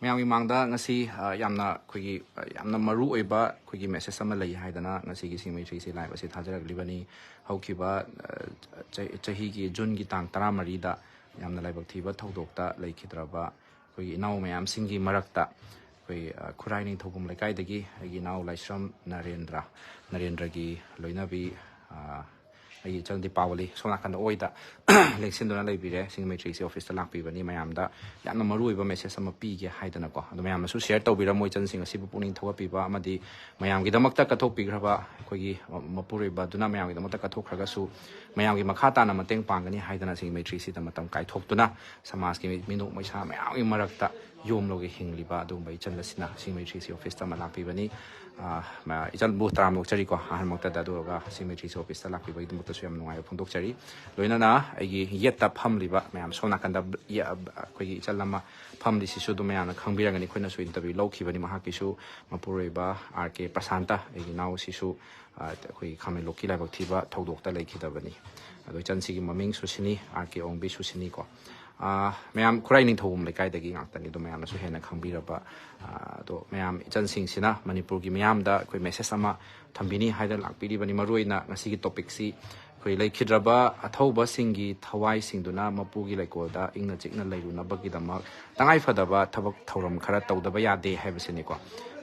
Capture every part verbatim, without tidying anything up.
ꯃꯌꯥꯝꯒꯤ ꯃꯥꯡꯗ ꯉꯁꯤ ꯑ, ꯌꯥꯝꯅ ꯑꯩꯈꯣꯏꯒꯤ ꯑ, ꯌꯥꯝꯅ ꯃꯔꯨ ꯑꯣꯏꯕ ꯑꯩꯈꯣꯏꯒꯤ ꯃꯦꯁꯦꯖ ꯑꯃ ꯂꯩ ꯍꯥꯏꯗꯅ ꯉꯁꯤꯒꯤ ꯁꯤꯡꯃꯩ ꯊ꯭ꯔꯤꯁꯤ ꯂꯥꯏꯞ ꯑꯁꯤ ꯊꯥꯖꯔꯛꯂꯤꯕꯅꯤ꯫ ꯍꯧꯈꯤꯕ ꯑ, ꯆ- ꯆꯍꯤꯒꯤ ꯖꯨꯟꯒꯤ ꯇꯥꯡ ꯇꯔꯥꯃꯔꯤꯗ ꯌꯥꯝꯅ ꯂꯥꯏꯕꯛ ꯊꯤꯕ ꯊꯧꯗꯣꯛꯇ ꯂꯩꯈꯤꯗ꯭ꯔꯕ ꯑꯩꯈꯣꯏꯒꯤ ꯏꯅꯥꯎ ꯃꯌꯥꯝꯁꯤꯡꯒꯤ ꯃꯔꯛꯇ ꯑꯩꯈꯣꯏ ꯑ, ꯈꯨꯔꯥꯏ ꯅꯤꯡꯊꯧꯕꯨꯡ ꯂꯩꯀꯥꯏꯗꯒꯤ ꯑꯩꯒꯤ ꯏꯅꯥꯎ ꯂꯥꯏꯁ꯭ꯔꯝ ꯅꯔꯦꯟꯗ꯭ꯔ, ꯅꯔꯦꯟꯗ꯭ꯔꯒꯤ ꯂꯣꯏꯅꯕꯤ ꯑ, ꯑꯩꯒꯤ ꯏꯆꯟ ꯗꯤꯄꯥꯋꯂꯤ ꯁꯣꯝ ꯅꯥꯀꯟꯗ ꯑꯣꯏꯗ ꯂꯦꯡꯁꯤꯟꯗꯨꯅ ꯂꯩꯕꯤꯔꯦ꯫ ꯁꯤꯡꯃꯩ ꯊ꯭ꯔꯤꯁꯤ ꯑꯣꯐꯤꯁꯇ ꯂꯥꯛꯄꯤꯕꯅꯤ꯫ ꯃꯌꯥꯝꯗ ꯌꯥꯝꯅ ꯃꯔꯨ ꯑꯣꯏꯕ ꯃꯦꯁꯦꯖ ꯑꯃ ꯄꯤꯒꯦ ꯍꯥꯏꯗꯅꯀꯣ, ꯑꯗꯣ ꯃꯌꯥꯝꯅꯁꯨ ꯁꯤꯌꯔ ꯇꯧꯕꯤꯔꯝꯃꯣ꯫ ꯏꯆꯟꯁꯤꯡ ꯑꯁꯤꯕꯨ ꯄꯨꯛꯅꯤꯡ ꯊꯧꯒꯠꯄꯤꯕ ꯑꯃꯗꯤ ꯃꯌꯥꯝꯒꯤꯗꯃꯛꯇ ꯀꯠꯊꯣꯛꯄꯤꯈ꯭ꯔꯕ ꯑꯩꯈꯣꯏꯒꯤ ꯃꯄꯨꯔꯣꯏꯕ ꯑꯗꯨꯅ ꯃꯌꯥꯝꯒꯤꯗꯃꯛꯇ ꯀꯠꯊꯣꯛꯈ꯭ꯔꯒꯁꯨ ꯃꯌꯥꯝꯒꯤ ꯃꯈꯥ ꯇꯥꯅ ꯃꯇꯦꯡ ꯄꯥꯡꯒꯅꯤ ꯍꯥꯏꯗꯅ ꯁꯤꯡꯃꯩ ꯊ꯭ꯔꯤꯁꯤꯗ ꯃꯇꯝ ꯀꯥꯏꯊꯣꯛꯇꯨꯅ ꯁꯃꯥꯖꯀꯤ ꯃꯤꯅꯣꯛ ꯃꯩꯁꯥ ꯃꯌꯥꯝꯒꯤ ꯃꯔꯛꯇ ꯌꯣꯝꯂꯒ ꯍꯤꯡꯂꯤꯕ ꯑꯗꯨꯒꯨꯝꯕ ꯏꯆꯟ ꯑꯁꯤꯅ ꯁꯤꯡꯃꯩ ꯊ꯭ꯔꯤꯁꯤ ꯑꯣꯐꯤꯁꯇ ꯑꯃ ꯂꯥꯛꯄꯤꯕꯅꯤ꯫ ꯑ, ꯃ- ꯏꯆꯟꯕꯨ ꯇꯔꯥꯝꯅ ꯑꯣꯛꯆꯔꯤꯀꯣ, ꯑꯍꯥꯟꯕꯃꯛꯇꯗ꯫ ꯑꯗꯨꯒ ꯁꯤꯡꯃꯩ ꯊ꯭ꯔꯤꯁꯤ ꯑꯣꯐꯤꯁꯇ ꯂꯥꯛꯄꯤꯕꯒꯤꯗꯃꯛꯇꯁꯨ ꯌꯥꯝ ꯅꯨꯡꯉꯥꯏꯕ ꯐꯣꯡꯗꯣꯛꯆꯔꯤ꯫ ꯂꯣꯏꯅꯅ ꯑꯩꯒꯤ ꯌꯦꯠꯇ ꯐꯝꯂꯤꯕ ꯃꯌꯥꯝ ꯁꯣꯝ ꯅꯥꯀꯟꯗ ꯌꯦ- ꯑꯩꯈꯣꯏꯒꯤ ꯏꯆꯜ ꯑꯃ ꯐꯝꯂꯤꯁꯤꯁꯨ ꯑꯗꯨꯝ ꯃꯌꯥꯝꯅ ꯈꯪꯕꯤꯔꯝꯒꯅꯤ, ꯑꯩꯈꯣꯏꯅꯁꯨ ꯏꯟꯇꯔꯚ꯭ꯌꯨ ꯂꯧꯈꯤꯕꯅꯤ꯫ ꯃꯍꯥꯛꯀꯤꯁꯨ ꯃꯄꯨꯔꯣꯏꯕ ꯑꯥꯔ ꯀꯦ ꯄ꯭ꯔꯁꯥꯟꯇ, ꯑꯩꯒꯤ ꯏꯅꯥꯎꯁꯤꯁꯨ ꯑ, ꯑꯩꯈꯣꯏꯒꯤ ꯈꯥꯃꯦꯟꯂꯣꯛꯀꯤ ꯂꯥꯏꯕꯛ ꯊꯤꯕ ꯊꯧꯗꯣꯛꯇ ꯂꯩꯈꯤꯗꯕꯅꯤ꯫ ꯑꯗꯣ ꯏꯆꯟꯁꯤꯒꯤ ꯃꯃꯤꯡ ꯁꯨꯁꯤꯅꯤ, ꯑꯥꯔ ꯀꯦ ꯑꯣꯡꯕꯤ ꯁꯨꯁꯤꯅꯤꯀꯣ꯫ ꯑ, ꯃꯌꯥꯝ ꯈꯨꯔꯥꯏ ꯅꯤꯡꯊꯧꯕꯨꯡ ꯂꯩꯀꯥꯏꯗꯒꯤ ꯉꯥꯛꯇꯅꯤ, ꯑꯗꯣ ꯃꯌꯥꯝꯅꯁꯨ ꯍꯦꯟꯅ ꯈꯪꯕꯤꯔꯕ꯫ ꯑ, ꯑꯗꯣ ꯃꯌꯥꯝ ꯏꯆꯟꯁꯤꯡꯁꯤꯅ ꯃꯅꯤꯄꯨꯔꯒꯤ ꯃꯤꯌꯥꯝꯗ ꯑꯩꯈꯣꯏ ꯃꯦꯁꯦꯖ ꯑꯃ ꯊꯝꯕꯤꯅꯤ ꯍꯥꯏꯗꯅ ꯂꯥꯛꯄꯤꯔꯤꯕꯅꯤ꯫ ꯃꯔꯨꯑꯣꯏꯅ ꯉꯁꯤꯒꯤ ꯇꯣꯄꯤꯛꯁꯤ ꯑꯩꯈꯣꯏ ꯂꯩꯈꯤꯗ꯭ꯔꯕ ꯑꯊꯧꯕꯁꯤꯡꯒꯤ ꯊꯋꯥꯏꯁꯤꯡꯗꯨꯅ ꯃꯄꯨꯒꯤ ꯂꯩꯀꯣꯜꯗ ꯏꯪꯅ ꯆꯤꯛꯅ ꯂꯩꯔꯨꯅꯕꯒꯤꯗꯃꯛ ꯇꯉꯥꯏꯐꯗꯕ ꯊꯕꯛ ꯊꯧꯔꯝ ꯈꯔ ꯇꯧꯗꯕ ꯌꯥꯗꯦ ꯍꯥꯏꯕꯁꯤꯅꯤꯀꯣ꯫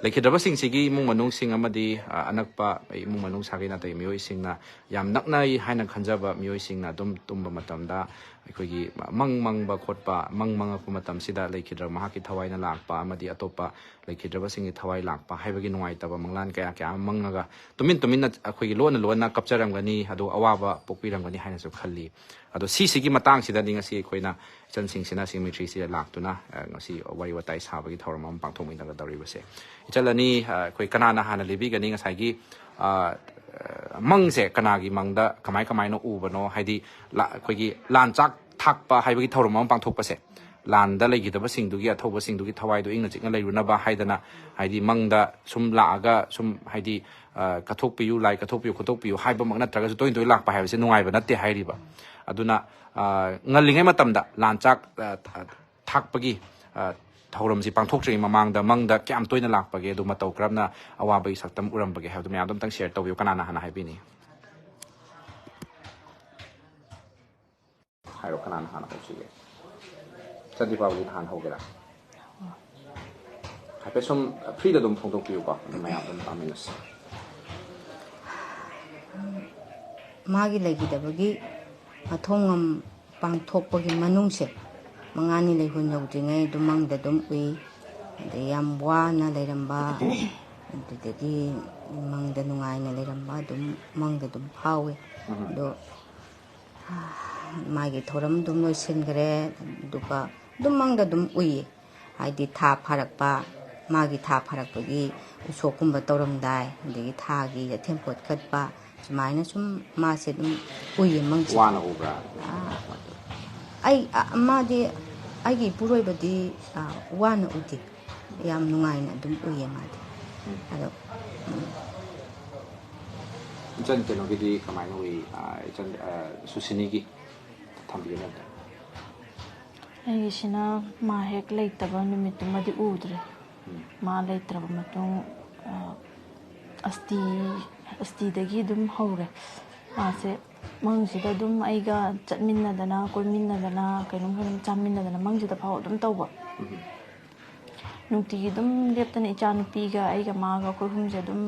ꯂꯩꯈꯤꯗ꯭ꯔꯕꯁꯤꯡꯁꯤꯒꯤ ꯏꯃꯨꯡ ꯃꯅꯨꯡꯁꯤꯡ ꯑꯃꯗꯤ ꯑ, ꯑꯅꯛꯄ ꯏꯃꯨꯡ ꯃꯅꯨꯡ ꯁꯥꯒꯩ ꯅꯥꯇꯩ ꯃꯤꯑꯣꯏꯁꯤꯡꯅ ꯌꯥꯝ ꯅꯛꯅꯩ ꯍꯥꯏꯅ ꯈꯟꯖꯕ ꯃꯤꯑꯣꯏꯁꯤꯡꯅ ꯑꯗꯨꯝ ꯇꯨꯝꯕ ꯃꯇꯝꯗ ꯑꯩꯈꯣꯏꯒꯤ ꯃꯪ ꯃꯪꯕ ꯈꯣꯠꯄ, ꯃꯪ ꯃꯪꯉꯛꯄ ꯃꯇꯝꯁꯤꯗ ꯂꯩꯈꯤꯗ꯭ꯔꯕ ꯃꯍꯥꯛꯀꯤ ꯊꯋꯥꯏꯅ ꯂꯥꯛꯄ ꯑꯃꯗꯤ ꯑꯇꯣꯞꯄ ꯂꯩꯈꯤꯗ꯭ꯔꯕꯁꯤꯡꯒꯤ ꯊꯋꯥꯏ ꯂꯥꯛꯄ ꯍꯥꯏꯕꯒꯤ ꯅꯨꯡꯉꯥꯏꯇꯕ ꯃꯪꯂꯥꯟ ꯀꯌꯥ ꯀꯌꯥ ꯑꯃ ꯃꯪꯉꯒ ꯇꯨꯃꯤꯟ ꯇꯨꯃꯤꯟꯅ ꯑꯩꯈꯣꯏꯒꯤ ꯂꯣꯟꯅ ꯂꯣꯟꯅ ꯀꯞꯆꯔꯝꯒꯅꯤ, ꯑꯗꯨ ꯑꯋꯥꯕ ꯄꯣꯛꯄꯤꯔꯝꯒꯅꯤ ꯍꯥꯏꯅꯁꯨ ꯈꯜꯂꯤ꯫ ꯑꯗꯣ ꯁꯤꯁꯤꯒꯤ ꯃꯇꯥꯡꯁꯤꯗꯗꯤ ꯉꯁꯤ ꯑꯩꯈꯣꯏꯅ ꯏꯆꯟꯁꯤꯡꯁꯤꯅ ꯁꯤꯡꯃꯩ ꯊ꯭ꯔꯤꯁꯤꯗ ꯂꯥꯛꯇꯨꯅ, ꯑ, ꯉꯁꯤ ꯋꯥꯔꯤ ꯋꯥꯇꯥꯏ ꯁꯥꯕꯒꯤ ꯊꯧꯔꯝ ꯑꯃ ꯄꯥꯡꯊꯣꯛꯃꯤꯟꯅꯒꯗꯧꯔꯤꯕꯁꯦ꯫ ꯏꯆꯜ ꯑꯅꯤ, ꯑ, ꯑꯩꯈꯣꯏ ꯀꯅꯥꯅ ꯍꯥꯟꯅ ꯂꯤꯕꯤꯒꯅꯤ? ꯉꯁꯥꯏꯒꯤ, ꯑ, ꯑ, ꯃꯪꯁꯦ ꯀꯅꯥꯒꯤ ꯃꯪꯗ ꯀꯃꯥꯏ ꯀꯃꯥꯏꯅ ꯎꯕꯅꯣ? ꯍꯥꯏꯗꯤ ꯂꯥ- ꯑꯩꯈꯣꯏꯒꯤ ꯂꯥꯟ ꯆꯥꯛ ꯊꯥꯛꯄ ꯍꯥꯏꯕꯒꯤ ꯊꯧꯔꯝ ꯑꯃ ꯄꯥꯡꯊꯣꯛꯄꯁꯦ, ꯂꯥꯟꯗ ꯂꯩꯈꯤꯗꯕꯁꯤꯡꯗꯨꯒꯤ ꯑꯊꯧꯕꯁꯤꯡꯗꯨꯒꯤ ꯊꯋꯥꯏꯗꯣ ꯏꯪꯅ ꯆꯤꯛꯅ ꯂꯩꯔꯨꯅꯕ ꯍꯥꯏꯗꯅ, ꯍꯥꯏꯗꯤ ꯃꯪꯗ ꯁꯨꯝ ꯂꯥꯛꯑꯒ ꯁꯨꯝ ꯍꯥꯏꯗꯤ, ꯑ, ꯀꯠꯊꯣꯛꯄꯤꯌꯨ, ꯂꯥꯏ ꯀꯠꯊꯣꯛꯄꯤꯌꯨ, ꯈꯣꯠꯇꯣꯛꯄꯤꯌꯨ ꯍꯥꯏꯕꯃꯛ ꯅꯠꯇ꯭ꯔꯒꯁꯨ ꯇꯣꯏꯅ ꯇꯣꯏꯅ ꯂꯥꯛꯄ ꯍꯥꯏꯕꯁꯦ ꯅꯨꯡꯉꯥꯏꯕ ꯅꯠꯇꯦ ꯍꯥꯏꯔꯤꯕ꯫ ꯑꯗꯨꯅ, ꯑ, ꯉꯜꯂꯤꯉꯩ ꯃꯇꯝꯗ ꯂꯥꯟ ꯆꯥꯛ, ꯑ, ꯊ- ꯊꯥꯛꯄꯒꯤ, ꯑ, ꯊꯧꯔꯝꯁꯤ ꯄꯥꯡꯊꯣꯛꯇ꯭ꯔꯤꯉꯩ ꯃꯃꯥꯡꯗ ꯃꯪꯗ ꯀꯌꯥꯝ ꯇꯣꯏꯅ ꯂꯥꯛꯄꯒꯦ, ꯑꯗꯨ ꯃꯇꯧ ꯀꯔꯝꯅ ꯑꯋꯥꯕꯒꯤ ꯁꯛꯇꯝ ꯎꯔꯝꯕꯒꯦ ꯍꯥꯏꯕꯗꯨ ꯃꯌꯥꯝꯗꯣ ꯑꯝꯇꯪ share ꯇꯧꯕꯤꯌꯨ꯫ ꯀꯅꯥꯅ ꯍꯥꯟꯅ ꯍꯥꯏꯕꯤꯅꯤ? ꯍꯥꯏꯔꯣ, ꯀꯅꯥꯅ ꯍꯥꯟꯅ ꯍꯧꯁꯤꯒꯦ? ꯏꯆꯟ ꯗꯤꯄꯥꯕꯂꯤꯅ ꯍꯥꯟꯅ ꯍꯧꯒꯦꯔꯥ? ꯍꯥꯏꯐꯦꯠ ꯁꯨꯝ freeꯗ ꯑꯗꯨꯝ ꯐꯣꯡꯗꯣꯛꯄꯤꯌꯨꯀꯣ, ꯑꯗꯨꯝ ꯃꯌꯥꯝ ꯑꯗꯨꯝ ꯇꯥꯃꯤꯟꯅꯁꯤ꯫ ꯃꯥꯒꯤ ꯂꯩꯈꯤꯗꯕꯒꯤ ꯃꯊꯧꯉꯝ ꯄꯥꯡꯊꯣꯛꯄꯒꯤ ꯃꯅꯨꯡꯁꯦ, ꯃꯉꯥꯅꯤ ꯂꯩꯍꯨꯟ ꯌꯧꯗ꯭ꯔꯤꯉꯩ ꯑꯗꯨꯝ ꯃꯪꯗ ꯑꯗꯨꯝ ꯎꯏ꯫ ꯑꯗꯩ ꯌꯥꯝ ꯋꯥꯅ ꯂꯩꯔꯝꯕ, ꯑꯗꯨꯗꯒꯤ ꯃꯪꯗ ꯅꯨꯡꯉꯥꯏꯅ ꯂꯩꯔꯝꯕ ꯑꯗꯨꯝ ꯃꯪꯗ ꯑꯗꯨꯝ ꯐꯥꯎꯏ꯫ ꯑꯗꯣ ꯃꯥꯒꯤ ꯊꯧꯔꯝ ꯑꯗꯨꯝ ꯂꯣꯏꯁꯤꯟꯈ꯭ꯔꯦ꯫ ꯑꯗꯨꯒ ꯑꯗꯨꯝ ꯃꯪꯗ ꯑꯗꯨꯝ ꯎꯏꯌꯦ꯫ ꯍꯥꯏꯗꯤ ꯊꯥ ꯐꯥꯔꯛꯄ, ꯃꯥꯒꯤ ꯊꯥ ꯐꯥꯔꯛꯄꯒꯤ ꯎꯁꯣꯞꯀꯨꯝꯕ ꯇꯧꯔꯝꯗꯥꯏ, ꯑꯗꯒꯤ ꯊꯥꯒꯤ ꯌꯦꯊꯦꯝꯄꯣꯠ ꯀꯠꯄ, ꯁꯨꯃꯥꯏꯅ ꯁꯨꯝ ꯃꯥꯁꯦ ꯑꯗꯨꯝ ꯎꯏꯌꯦ ꯃꯪꯁꯦ꯫ ꯋꯥꯅ ꯎꯕ꯭ꯔꯥ? ꯑꯩ, ꯑ, ꯃꯥꯗꯤ, ꯑꯩꯒꯤ ꯏꯄꯨꯔꯣꯏꯕꯗꯤ, ꯑ, ꯋꯥꯅ ꯎꯗꯦ꯫ ꯌꯥꯝ ꯅꯨꯡꯉꯥꯏꯅ ꯑꯗꯨꯝ ꯎꯏꯌꯦ ꯃꯥꯗꯤ꯫ ꯑꯗꯣ ꯏꯆꯟ ꯀꯩꯅꯣꯒꯤꯗꯤ ꯀꯃꯥꯏꯅ ꯎꯏ? ꯑ, ꯏꯆꯟ, ꯑ, ꯁꯨꯁꯤꯅꯤꯒꯤ ꯊꯝꯕꯤꯌꯨꯅꯦ ꯑꯝꯇ꯫ ꯑꯩꯒꯤꯁꯤꯅ ꯃꯥ ꯍꯦꯛ ꯂꯩꯇꯕ ꯅꯨꯃꯤꯠꯇꯨꯃꯗꯤ ꯎꯗ꯭ꯔꯦ꯫ ꯃꯥ ꯂꯩꯇ꯭ꯔꯕ ꯃꯇꯨꯡ, ꯑ, ꯑꯁꯇꯤ, ꯑꯁꯇꯤꯗꯒꯤ ꯑꯗꯨꯝ ꯍꯧꯔꯦ꯫ ꯃꯥꯁꯦ ꯃꯪꯁꯤꯗ ꯑꯗꯨꯝ ꯑꯩꯒ ꯆꯠꯃꯤꯟꯅꯗꯅ, ꯀꯣꯏꯃꯤꯟꯅꯗꯅ, ꯀꯩꯅꯣꯝ ꯀꯩꯅꯣꯝ ꯆꯥꯃꯤꯟꯅꯗꯅ ꯃꯪꯁꯤꯗ ꯐꯥꯎ ꯑꯗꯨꯝ ꯇꯧꯕ꯫ ꯅꯨꯡꯇꯤꯒꯤ ꯑꯗꯨꯝ ꯂꯦꯞꯇꯅ ꯏꯆꯥ ꯅꯨꯄꯤꯒ ꯑꯩꯒ ꯃꯥꯒ ꯑꯩꯈꯣꯏ ꯑꯍꯨꯝꯁꯦ ꯑꯗꯨꯝ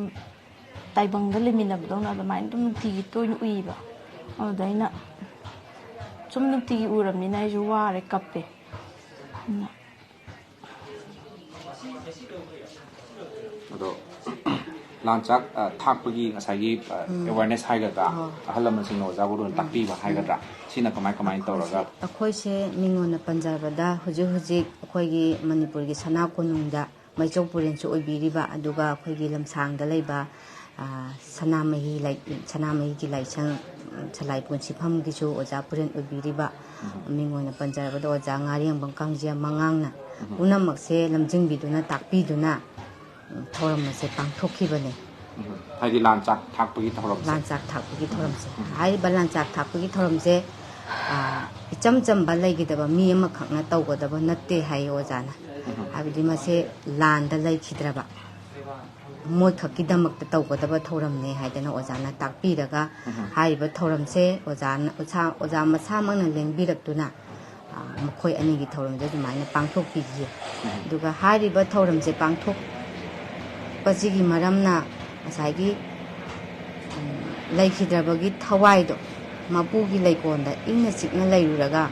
ꯇꯥꯏꯕꯪꯗ ꯂꯩꯃꯤꯟꯅꯕꯗꯧꯅ ꯑꯗꯨꯃꯥꯏꯅ ꯑꯗꯨꯝ ꯅꯨꯡꯇꯤꯒꯤ ꯇꯣꯏꯅ ꯎꯏꯕ꯫ ꯑꯗꯨꯗ ꯑꯩꯅ ꯁꯨꯝ ꯅꯨꯡꯇꯤꯒꯤ ꯎꯔꯕꯅꯤꯅ ꯑꯩꯁꯨ ꯋꯥꯔꯦ, ꯀꯞꯄꯦ꯫ ꯑꯗꯨꯅ ꯑꯗꯣ ꯂꯥꯟ ꯆꯥꯛ, ꯑ, ꯊꯥꯛꯄꯒꯤ ꯉꯁꯥꯏꯒꯤ, ꯑ, awareness ꯍꯥꯏꯒꯗ꯭ꯔꯥ, ꯑꯍꯜ ꯂꯃꯟꯁꯤꯡꯅ ꯑꯣꯖꯥꯕꯨ ꯂꯣꯏꯅ ꯇꯥꯛꯄꯤꯕ ꯍꯥꯏꯒꯗ꯭ꯔꯥ, ꯁꯤꯅ ꯀꯃꯥꯏ ꯀꯃꯥꯏꯅ ꯇꯧꯔꯒ? ꯑꯩꯈꯣꯏꯁꯦ ꯃꯤꯉꯣꯟꯗ ꯄꯟꯖꯕꯗ ꯍꯧꯖꯤꯛ ꯍꯧꯖꯤꯛ ꯑꯩꯈꯣꯏꯒꯤ ꯃꯅꯤꯄꯨꯔꯒꯤ ꯁꯅꯥ ꯀꯣꯅꯨꯡꯗ ꯃꯩꯆꯧ ꯄꯨꯔꯦꯜꯁꯨ ꯑꯣꯏꯕꯤꯔꯤꯕ, ꯑꯗꯨꯒ ꯑꯩꯈꯣꯏꯒꯤ ꯂꯝꯁꯥꯡꯗ ꯂꯩꯕ, ꯑ, ꯁꯅꯥꯃꯍꯤ ꯂꯥꯏ-, ꯁꯅꯥꯃꯍꯤꯒꯤ ꯂꯥꯏꯁꯪ, ꯁꯂꯥꯏ ꯄꯨꯟꯁꯤꯐꯝꯒꯤꯁꯨ ꯑꯣꯖꯥ ꯄꯨꯔꯦꯜ ꯑꯣꯏꯕꯤꯔꯤꯕ, ꯃꯤꯡ ꯑꯣꯏꯅ ꯄꯟꯖꯔꯕꯗ ꯑꯣꯖꯥ ꯉꯥꯔꯤꯌꯥꯡꯕꯝ ꯀꯥꯡꯖꯩ ꯃꯉꯥꯡꯅ ꯄꯨꯝꯅꯃꯛꯁꯦ ꯂꯝꯖꯤꯡꯕꯤꯗꯨꯅ, ꯇꯥꯛꯄꯤꯗꯨꯅ, ꯎꯝ, ꯊꯧꯔꯝ ꯑꯁꯦ ꯄꯥꯡꯊꯣꯛꯈꯤꯕꯅꯦ꯫ ꯎꯝ꯫ ꯍꯥꯏꯗꯤ ꯂꯥꯟ ꯆꯥꯛ ꯊꯥꯛꯄꯒꯤ ꯊꯧꯔꯝꯁꯦ꯫ ꯂꯥꯟ ꯆꯥꯛ ꯊꯥꯛꯄꯒꯤ ꯊꯧꯔꯝꯁꯦ꯫ ꯍꯥꯏꯔꯤꯕ ꯂꯥꯟ ꯆꯥꯛ ꯊꯥꯛꯄꯒꯤ ꯊꯧꯔꯝꯁꯦ ꯑꯥ, ꯏꯆꯝ ꯆꯝꯕ ꯂꯩꯒꯗꯕ ꯃꯤ ꯑꯃꯈꯛꯅ ꯇꯧꯒꯗꯕ ꯅꯠꯇꯦ ꯍꯥꯏꯌꯦ ꯑꯣꯖꯥꯅ꯫ ꯍꯥꯏꯕꯗꯤ ꯃꯁꯦ ꯂꯥꯟꯗ ꯂꯩꯈꯤꯗ꯭ꯔꯕ ꯃꯣꯏꯈꯛꯀꯤꯗꯃꯛꯇ ꯇꯧꯒꯗꯕ ꯊꯧꯔꯝꯅꯦ ꯍꯥꯏꯗꯅ ꯑꯣꯖꯥꯅ ꯇꯥꯛꯄꯤꯔꯒ, ꯍꯥꯏꯔꯤꯕ ꯊꯧꯔꯝꯁꯦ ꯑꯣꯖꯥꯅ, ꯑꯣꯖꯥ, ꯑꯣꯖꯥ ꯃꯁꯥꯃꯛꯅ ꯂꯦꯡꯕꯤꯔꯛꯇꯨꯅ, ꯑꯥ, ꯃꯈꯣꯏ ꯑꯅꯤꯒꯤ ꯊꯧꯔꯝꯁꯦ ꯑꯗꯨꯃꯥꯏꯅ ꯄꯥꯡꯊꯣꯛꯄꯤꯈꯤ꯫ ꯑꯗꯨꯒ ꯍꯥꯏꯔꯤꯕ ꯊꯧꯔꯝꯁꯦ ꯄꯥꯡꯊꯣꯛꯄꯁꯤꯒꯤ ꯃꯔꯝꯅ ꯉꯁꯥꯏꯒꯤ, ꯎꯝ, ꯂꯩꯈꯤꯗ꯭ꯔꯕꯒꯤ ꯊꯋꯥꯏꯗꯣ ꯃꯄꯨꯒꯤ ꯂꯩꯀꯣꯜꯗ ꯏꯪꯅ ꯆꯤꯛꯅ ꯂꯩꯔꯨꯔꯒ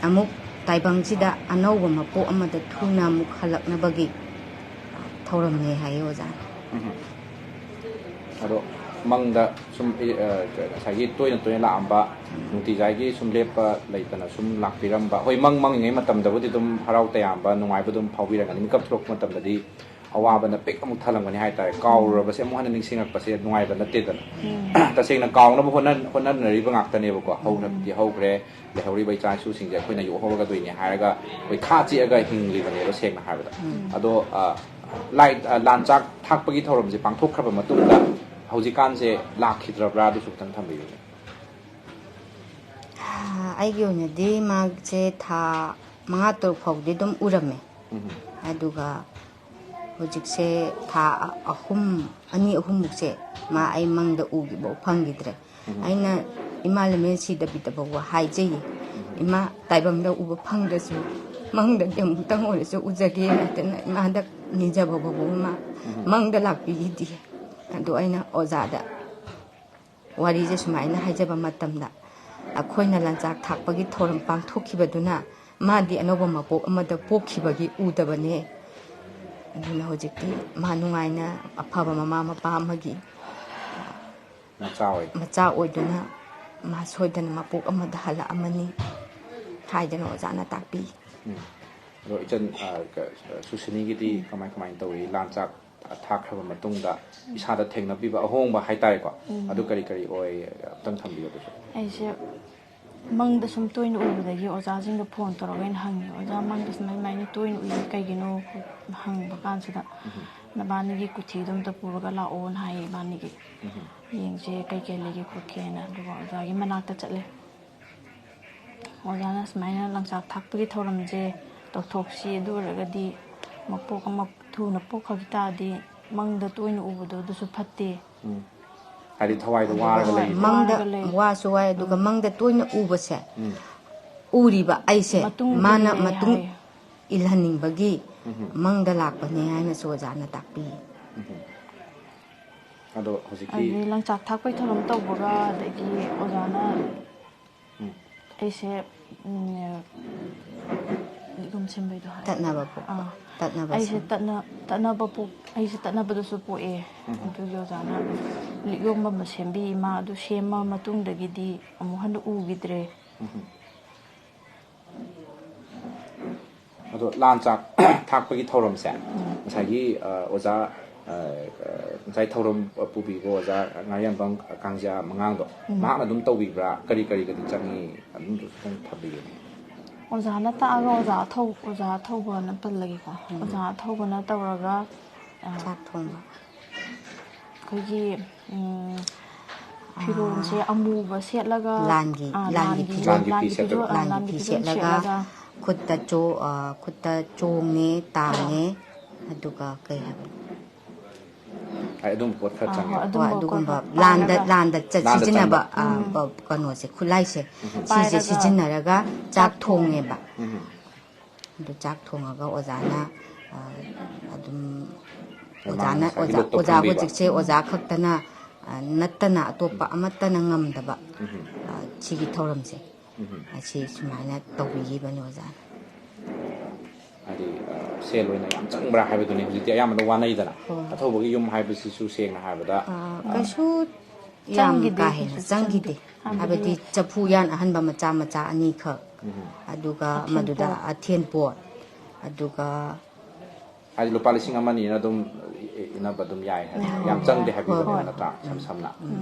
ꯑꯃꯨꯛ ꯇꯥꯏꯕꯪꯁꯤꯗ ꯑꯅꯧꯕ ꯃꯄꯣꯛ ꯑꯃꯗ ꯊꯨꯅ ꯑꯃꯨꯛ ꯍꯜꯂꯛꯅꯕꯒꯤ ꯊꯧꯔꯝꯅꯦ ꯍꯥꯏꯌꯦ ꯑꯣꯖꯥ꯫ ꯑꯗꯣ ꯃꯪꯗ ꯁꯨꯝ, ꯑ, ꯉꯁꯥꯏꯒꯤ ꯇꯣꯏꯅ ꯇꯣꯏꯅ ꯂꯥꯛꯑꯝꯕ, ꯅꯨꯡꯇꯤꯖꯥꯏꯒꯤ ꯁꯨꯝ ꯂꯦꯞꯄ ꯂꯩꯇꯅ ꯁꯨꯝ ꯂꯥꯛꯄꯤꯔꯝꯕ, ꯍꯣꯏ, ꯃꯪ ꯃꯪꯉꯤꯉꯩ ꯃꯇꯝꯗꯕꯨꯗꯤ ꯑꯗꯨꯝ ꯍꯔꯥꯎ ꯇꯌꯥꯝꯕ, ꯅꯨꯡꯉꯥꯏꯕ ꯑꯗꯨꯝ ꯐꯥꯎꯕꯤꯔꯝꯒꯅꯤ꯫ ꯃꯤꯀꯞ ꯊꯣꯛꯂꯛꯄ ꯃꯇꯝꯗꯗꯤ ꯑꯋꯥꯕꯅ ꯄꯤꯛ ꯑꯃꯨꯛ ꯊꯜꯂꯝꯒꯅꯤ ꯍꯥꯏꯇꯥꯔꯦ꯫ ꯀꯥꯎꯔꯨꯔꯕꯁꯦ ꯑꯃꯨꯛ ꯍꯟꯅ ꯅꯤꯡꯁꯤꯡꯉꯛꯄꯁꯦ ꯅꯨꯡꯉꯥꯏꯕ ꯅꯠꯇꯦꯗꯅ꯫ ꯇꯁꯦꯡꯅ ꯀꯥꯎꯅꯕ ꯍꯣꯠꯅ-, ꯍꯣꯠꯅꯅꯔꯤꯕ ꯉꯥꯛꯇꯅꯦꯕꯀꯣ꯫ ꯍꯧꯈ꯭ꯔꯕꯗꯤ ꯍꯧꯈ꯭ꯔꯦ, ꯂꯩꯍꯧꯔꯤꯕ ꯏꯆꯥ ꯏꯁꯨꯁꯤꯡꯁꯦ ꯑꯩꯈꯣꯏꯅ ꯌꯣꯛꯍꯧꯔꯒꯗꯣꯏꯅꯦ ꯍꯥꯏꯔꯒ ꯑꯩꯈꯣꯏ ꯈꯥ ꯆꯤꯛꯑꯒ ꯍꯤꯡꯂꯤꯕꯅꯦꯕ, ꯁꯦꯡꯅ ꯍꯥꯏꯔꯕꯗ꯫ ꯑꯗꯣ, ꯑ, ꯂꯥꯏ, ꯑ, ꯂꯥꯟ ꯆꯥꯛ ꯊꯥꯛꯄꯒꯤ ꯊꯧꯔꯝꯁꯦ ꯄꯥꯡꯊꯣꯛꯈ꯭ꯔꯕ ꯃꯇꯨꯡꯗ ꯍꯧꯖꯤꯛꯀꯥꯟꯁꯦ ꯂꯥꯛꯈꯤꯗ꯭ꯔꯕ꯭ꯔꯥ? ꯑꯗꯨꯁꯨ ꯈꯤꯇꯪ ꯊꯝꯕꯤꯌꯨꯅꯦ꯫ ꯑꯩꯒꯤ ꯑꯣꯏꯅꯗꯤ ꯃꯥꯁꯦ ꯊꯥ ꯃꯉꯥ ꯇꯔꯨꯛ ꯐꯥꯎꯗꯤ ꯑꯗꯨꯝ ꯎꯔꯝꯃꯦ꯫ ꯑꯗꯨꯒ ꯍꯧꯖꯤꯛꯁꯦ ꯊꯥ ꯑꯍꯨꯝ, ꯑꯅꯤ ꯑꯍꯨꯝꯃꯨꯛꯁꯦ ꯃꯥ ꯑꯩ ꯃꯪꯗ ꯎꯈꯤꯕ ꯐꯪꯈꯤꯗ꯭ꯔꯦ꯫ ꯑꯩꯅ ꯏꯃꯥ ꯂꯩꯃꯦꯟ ꯁꯤꯗꯕꯤꯗ ꯐꯥꯎꯕ ꯍꯥꯏꯖꯩꯌꯦ, "ꯏꯃꯥ, ꯇꯥꯏꯕꯪꯗ ꯎꯕ ꯐꯪꯗ꯭ꯔꯁꯨ ꯃꯪꯗꯗꯤ ꯑꯃꯨꯛꯇꯪ ꯑꯣꯏꯔꯁꯨ ꯎꯖꯒꯦ" ꯍꯥꯏꯗꯅ ꯏꯃꯥꯗ ꯅꯤꯖꯕ ꯐꯥꯎꯕ ꯃꯥ ꯃꯪꯗ ꯂꯥꯛꯄꯤꯈꯤꯗꯦ꯫ ꯑꯗꯣ ꯑꯩꯅ ꯑꯣꯖꯥꯗ ꯋꯥꯔꯤꯁꯦ ꯁꯨꯃꯥꯏꯅ ꯍꯥꯏꯖꯕ ꯃꯇꯝꯗ, ꯑꯩꯈꯣꯏꯅ ꯂꯥꯟꯆꯥꯛ ꯊꯥꯛꯄꯒꯤ ꯊꯧꯔꯝ ꯄꯥꯡꯊꯣꯛꯈꯤꯕꯗꯨꯅ ꯃꯥꯗꯤ ꯑꯅꯧꯕ ꯃꯄꯣꯛ ꯑꯃꯗ ꯄꯣꯛꯈꯤꯕꯒꯤ ꯎꯗꯕꯅꯦ꯫ ꯑꯗꯨꯅ ꯍꯧꯖꯤꯛꯇꯤ ꯃꯥ ꯅꯨꯡꯉꯥꯏꯅ ꯑꯐꯕ ꯃꯃꯥ ꯃꯄꯥ ꯑꯃꯒꯤ ꯃꯆꯥ ꯑꯣꯏ꯫ ꯃꯆꯥ ꯑꯣꯏꯗꯨꯅ ꯃꯥ ꯁꯣꯏꯗꯅ ꯃꯄꯣꯛ ꯑꯃꯗ ꯍꯜꯂꯛꯑꯃꯅꯤ ꯍꯥꯏꯗꯅ ꯑꯣꯖꯥꯅ ꯇꯥꯛꯄꯤ꯫ ꯎꯝ꯫ ꯑꯗꯣ ꯏꯆꯟ, ꯑ, ꯀ-, ꯁꯨꯁꯤꯅꯤꯒꯤꯗꯤ ꯀꯃꯥꯏ ꯀꯃꯥꯏꯅ ꯇꯧꯏ? ꯂꯥꯟꯆꯥꯛ ꯊꯥꯈ꯭ꯔꯕ ꯃꯇꯨꯡꯗ ꯏꯁꯥꯗ ꯊꯦꯡꯅꯕꯤꯕ ꯑꯍꯣꯡꯕ ꯍꯥꯏꯇꯥꯔꯦꯀꯣ꯫ ꯑꯗꯨ ꯀꯔꯤ ꯀꯔꯤ ꯑꯣꯏ? ꯑꯝꯇꯪ ꯊꯝꯕꯤꯌꯨ ꯑꯗꯨꯁꯨ꯫ ꯑꯩꯁꯦ ꯃꯪꯗ ꯁꯨꯝ ꯇꯣꯏꯅ ꯎꯕꯗꯒꯤ ꯑꯣꯖꯥꯁꯤꯡꯗ ꯐꯣꯟ ꯇꯧꯔꯒ ꯑꯩꯅ ꯍꯪꯉꯦ, "ꯑꯣꯖꯥ, ꯃꯪꯗ ꯁꯨꯃꯥꯏ ꯁꯨꯃꯥꯏꯅ ꯇꯣꯏꯅ ꯎꯏ, ꯀꯩꯒꯤꯅꯣ?" ꯍꯪꯕ ꯀꯥꯟꯁꯤꯗ, "ꯅꯕꯥꯅꯤꯒꯤ ꯀꯨꯊꯤꯗꯣ ꯑꯝꯇ ꯄꯨꯔꯒ ꯂꯥꯛꯑꯣꯅ" ꯍꯥꯏꯌꯦ ꯏꯕꯥꯅꯤꯒꯤ꯫ "ꯌꯦꯡꯁꯦ ꯀꯩ ꯀꯩ ꯂꯩꯒꯦ ꯈꯣꯠꯀꯦꯅ", ꯑꯗꯨꯒ ꯑꯣꯖꯥꯒꯤ ꯃꯅꯥꯛꯇ ꯆꯠꯂꯦ꯫ ꯑꯣꯖꯥꯅ ꯁꯨꯃꯥꯏꯅ ꯂꯪꯆꯥꯛ ꯊꯥꯛꯄꯒꯤ ꯊꯧꯔꯝꯁꯦ ꯇꯧꯊꯣꯛꯁꯤ, ꯑꯗꯨ ꯑꯣꯏꯔꯒꯗꯤ ꯃꯄꯣꯛ ꯑꯃ ꯊꯨꯅ ꯄꯣꯛꯈ꯭ꯔ ꯇꯥꯔꯗꯤ ꯃꯪꯗ ꯇꯣꯏꯅ ꯎꯕꯗꯣ ꯑꯗꯨꯁꯨ ꯐꯠꯇꯦ꯫ ꯎꯝ꯫ ꯍꯥꯏꯗꯤ ꯊꯋꯥꯏꯗꯣ ꯋꯥꯔꯒ ꯍꯣꯏ, ꯂꯩꯕ꯫ ꯃꯪꯗ ꯋꯥꯔꯒ ꯂꯩ꯫ ꯋꯥꯁꯨ ꯋꯥꯏ, ꯑꯗꯨꯒ ꯎꯝ꯫ ꯃꯪꯗ ꯇꯣꯏꯅ ꯎꯕꯁꯦ ꯎꯝ꯫ ꯎꯔꯤꯕ ꯑꯩꯁꯦ ꯃꯇꯨꯡ ꯃꯥꯅ ꯏꯜꯂꯦ ꯃꯇꯨꯡ ꯍꯥꯏ꯫ ꯏꯜꯍꯟꯅꯤꯡꯕꯒꯤ ꯎꯝ꯫ ꯃꯪꯗ ꯂꯥꯛꯄꯅꯦ ꯍꯥꯏꯅꯁꯨ ꯑꯣꯖꯥꯅ ꯇꯥꯛꯄꯤ꯫ ꯎꯝ꯫ ꯑꯗꯣ ꯍꯧꯖꯤꯛꯀꯤ ꯑꯗꯨꯗꯒꯤ ꯂꯪꯆꯥꯛ ꯊꯥꯛꯄꯒꯤ ꯊꯧꯔꯝ ꯇꯧꯕꯒ, ꯑꯗꯒꯤ ꯑꯣꯖꯥꯅ ꯎꯝ꯫ ꯑꯩꯁꯦ ꯎꯝ, ꯂꯤꯛꯂꯣꯝ ꯁꯦꯝꯕꯩꯗꯣ ꯍꯥꯏ꯫ ꯇꯠꯅꯕ ꯄꯣꯛꯄ꯫ ꯑꯥ꯫ ꯇꯠꯅꯕ ꯑꯩꯁꯦ ꯁꯦꯝ- ꯇꯠꯅ ꯇꯠꯅꯕ ꯄꯣꯛ ꯑꯩꯁꯦ ꯇꯠꯅꯕꯗꯁꯨ ꯄꯣꯛꯑꯦ꯫ ꯎꯝ꯫ ꯑꯗꯨꯒꯤ ꯑꯣꯖꯥꯅ ꯂꯤꯛꯂꯣꯝ ꯑꯃ ꯁꯦꯝꯕꯤ, ꯏꯃꯥ꯫ ꯑꯗꯨ ꯁꯦꯝꯃ ꯃꯇꯨꯡꯗꯒꯤꯗꯤ ꯑꯃꯨꯛ ꯍꯟꯅ ꯎꯈꯤꯗ꯭ꯔꯦ꯫ ꯎꯝ꯫ ꯑꯗꯣ ꯂꯥꯟ ꯆꯥꯛ ꯊꯥꯛꯄꯒꯤ ꯊꯧꯔꯝꯁꯦ ꯎꯝ꯫ ꯉꯁꯥꯏꯒꯤ ꯑ, ꯑꯣꯖꯥ ꯑ, ꯑ, ꯉꯁꯥꯏ ꯊꯧꯔꯝ ꯄꯨꯕꯤꯕ ꯑꯣꯖꯥ ꯉꯥꯔꯤꯌꯥꯟꯕꯝ ꯀꯥꯡꯖꯥ ꯃꯉꯥꯡꯗꯣ, ꯎꯝ꯫ ꯃꯍꯥꯛꯅ ꯑꯗꯨꯝ ꯇꯧꯕꯤꯕ꯭ꯔꯥ? ꯀꯔꯤ ꯀꯔꯤꯒꯗꯤ ꯆꯪꯉꯤ? ꯑꯗꯨꯝꯁꯨ ꯈꯤꯇꯪ ꯊꯝꯕꯤꯌꯨꯅꯦ꯫ ꯑꯣꯖꯥꯅ ꯇꯥꯛꯑꯒ ꯑꯣꯖꯥ ꯑꯊꯧ ꯑꯣꯖꯥ ꯑꯊꯧꯕꯅ ꯄꯜꯂꯒꯦꯀꯣ꯫ ꯑꯣꯖꯥ ꯑꯊꯧꯕꯅ ꯇꯧꯔꯒ, ꯑ, ꯆꯥꯛ ꯊꯣꯡꯕ꯫ ꯑꯩꯈꯣꯏꯒꯤ ꯎꯝ, ꯐꯤꯔꯣꯜꯁꯦ ꯑꯃꯨꯕ ꯁꯦꯠꯂꯒ, ꯂꯥꯟꯒꯤ- ꯑꯥ, ꯂꯥꯟꯒꯤ ꯂꯥꯟꯒꯤ ꯐꯤꯖꯣꯜ- ꯂꯥꯟꯒꯤ ꯐꯤꯖꯣꯜ ꯑꯥ, ꯂꯥꯟꯒꯤ ꯂꯥꯟꯒꯤ ꯐꯤ ꯐꯤꯖꯣꯜ ꯁꯦꯠꯂꯒ ꯁꯦꯠꯂꯒ ꯈꯨꯠꯇ ꯆꯣ- ꯑ, ꯈꯨꯠꯇ ꯆꯣꯡꯉꯦ, ꯇꯥꯡꯉꯦ, ꯑꯗꯨꯒ ꯀꯩ ꯍꯥꯏꯕꯅꯣ? ꯍꯥꯏ, ꯑꯗꯨꯝꯕ ꯄꯣꯠ ꯈꯔ ꯑꯥ, ꯆꯪꯉꯦ꯫ ꯍꯣꯏ, ꯍꯣꯏ, ꯑꯗꯨꯝꯕ ꯑꯗꯨꯒꯨꯝꯕ ꯈꯔ ꯈꯔ ꯂꯥꯟꯗ ꯄꯥꯏꯔꯒ ꯂꯥꯟꯗ ꯆꯠ- ꯂꯥꯟꯗ ꯁꯤꯖꯤꯟꯅꯕ ꯆꯪꯕ꯫ ꯑ, ꯎꯝ꯫ ꯄ- ꯀꯩꯅꯣꯁꯦ, ꯈꯨꯠꯂꯥꯏꯁꯦ, ꯎꯝ, ꯁꯤꯁꯦ ꯄꯥꯏꯔꯒ꯫ ꯁꯤꯖꯤꯟꯅꯔꯒ ꯆꯥꯛ ꯊꯣꯡꯉꯦꯕ꯫ ꯎꯝ꯫ ꯑꯗꯨ ꯆꯥꯛ ꯊꯣꯡꯉꯒ ꯑꯣꯖꯥꯅ ꯑ, ꯑꯗꯨꯝ ꯃꯥꯅ ꯑꯣꯖꯥꯅ ꯉꯁꯥꯏꯒꯤ ꯑꯣꯖꯥ ꯂꯣꯛꯇꯣ ꯑꯣꯖꯥ ꯐꯪꯕꯤꯕ꯫ ꯍꯧꯖꯤꯛꯁꯦ ꯑꯣꯖꯥ ꯈꯛꯇꯅ ꯑ, ꯅꯠꯇꯅ ꯑꯇꯣꯞꯄ ꯑꯃꯠꯇꯅ ꯉꯝꯗꯕ ꯎꯝ꯫ ꯑ, ꯁꯤꯒꯤ ꯊꯧꯔꯝꯁꯦ ꯎꯝ꯫ ꯑꯁꯤ ꯁꯨꯃꯥꯏꯅ ꯇꯧꯕꯤꯈꯤꯕꯅꯤ ꯑꯣꯖꯥꯅ꯫ ꯍꯥꯏꯗꯤ ꯑ, ꯁꯦꯜ ꯑꯣꯏꯅ ꯌꯥꯝ ꯆꯪꯕ꯭ꯔꯥ ꯍꯥꯏꯕꯗꯨꯅꯤ꯫ ꯍꯧꯖꯤꯛꯇꯤ ꯑꯌꯥꯝꯕꯅ ꯋꯥꯅꯩꯗꯅ꯫ ꯍꯣꯏ꯫ ꯑꯊꯧꯕꯒꯤ ꯌꯨꯝ ꯍꯥꯏꯕꯁꯤꯁꯨ ꯁꯦꯡꯅ ꯍꯥꯏꯕꯗ ꯑ, ꯀꯩꯁꯨ ꯌꯥꯝ ꯆꯪꯈꯤꯗꯦ, ꯀꯥ ꯍꯦꯟꯅ ꯀꯩꯁꯨ ꯆꯪꯈꯤꯗꯦ꯫ ꯆꯪꯗꯦ꯫ ꯍꯥꯏꯕꯗꯤ ꯍꯥꯏꯕꯗꯤ ꯆꯐꯨ ꯎꯌꯥꯟ ꯑꯍꯟꯕ ꯃꯆꯥ ꯃꯆꯥ ꯑꯅꯤꯈꯛ, ꯎꯝ꯫ ꯑꯗꯨꯒ ꯑꯊꯦꯟ ꯃꯗꯨꯗ ꯄꯣꯠ꯫ ꯑꯊꯦꯟ ꯄꯣꯠ, ꯑꯗꯨꯒ ꯍꯥꯏꯗꯤ ꯂꯨꯄꯥ ꯂꯤꯁꯤꯡ ꯑꯃ ꯑꯅꯤꯅ ꯑꯗꯨꯝ ꯏ- ꯏ- ꯏꯟꯅꯕ ꯑꯗꯨꯝ ꯌꯥꯏ ꯍꯥꯏꯕ꯫ ꯌꯥꯝ ꯆꯪꯗꯦ ꯍꯥꯏꯕꯤꯕꯅꯦꯕ, ꯍꯣꯏ꯫ ꯅꯠꯇ꯭ꯔꯥ? ꯏꯁꯝ ꯁꯝꯅ꯫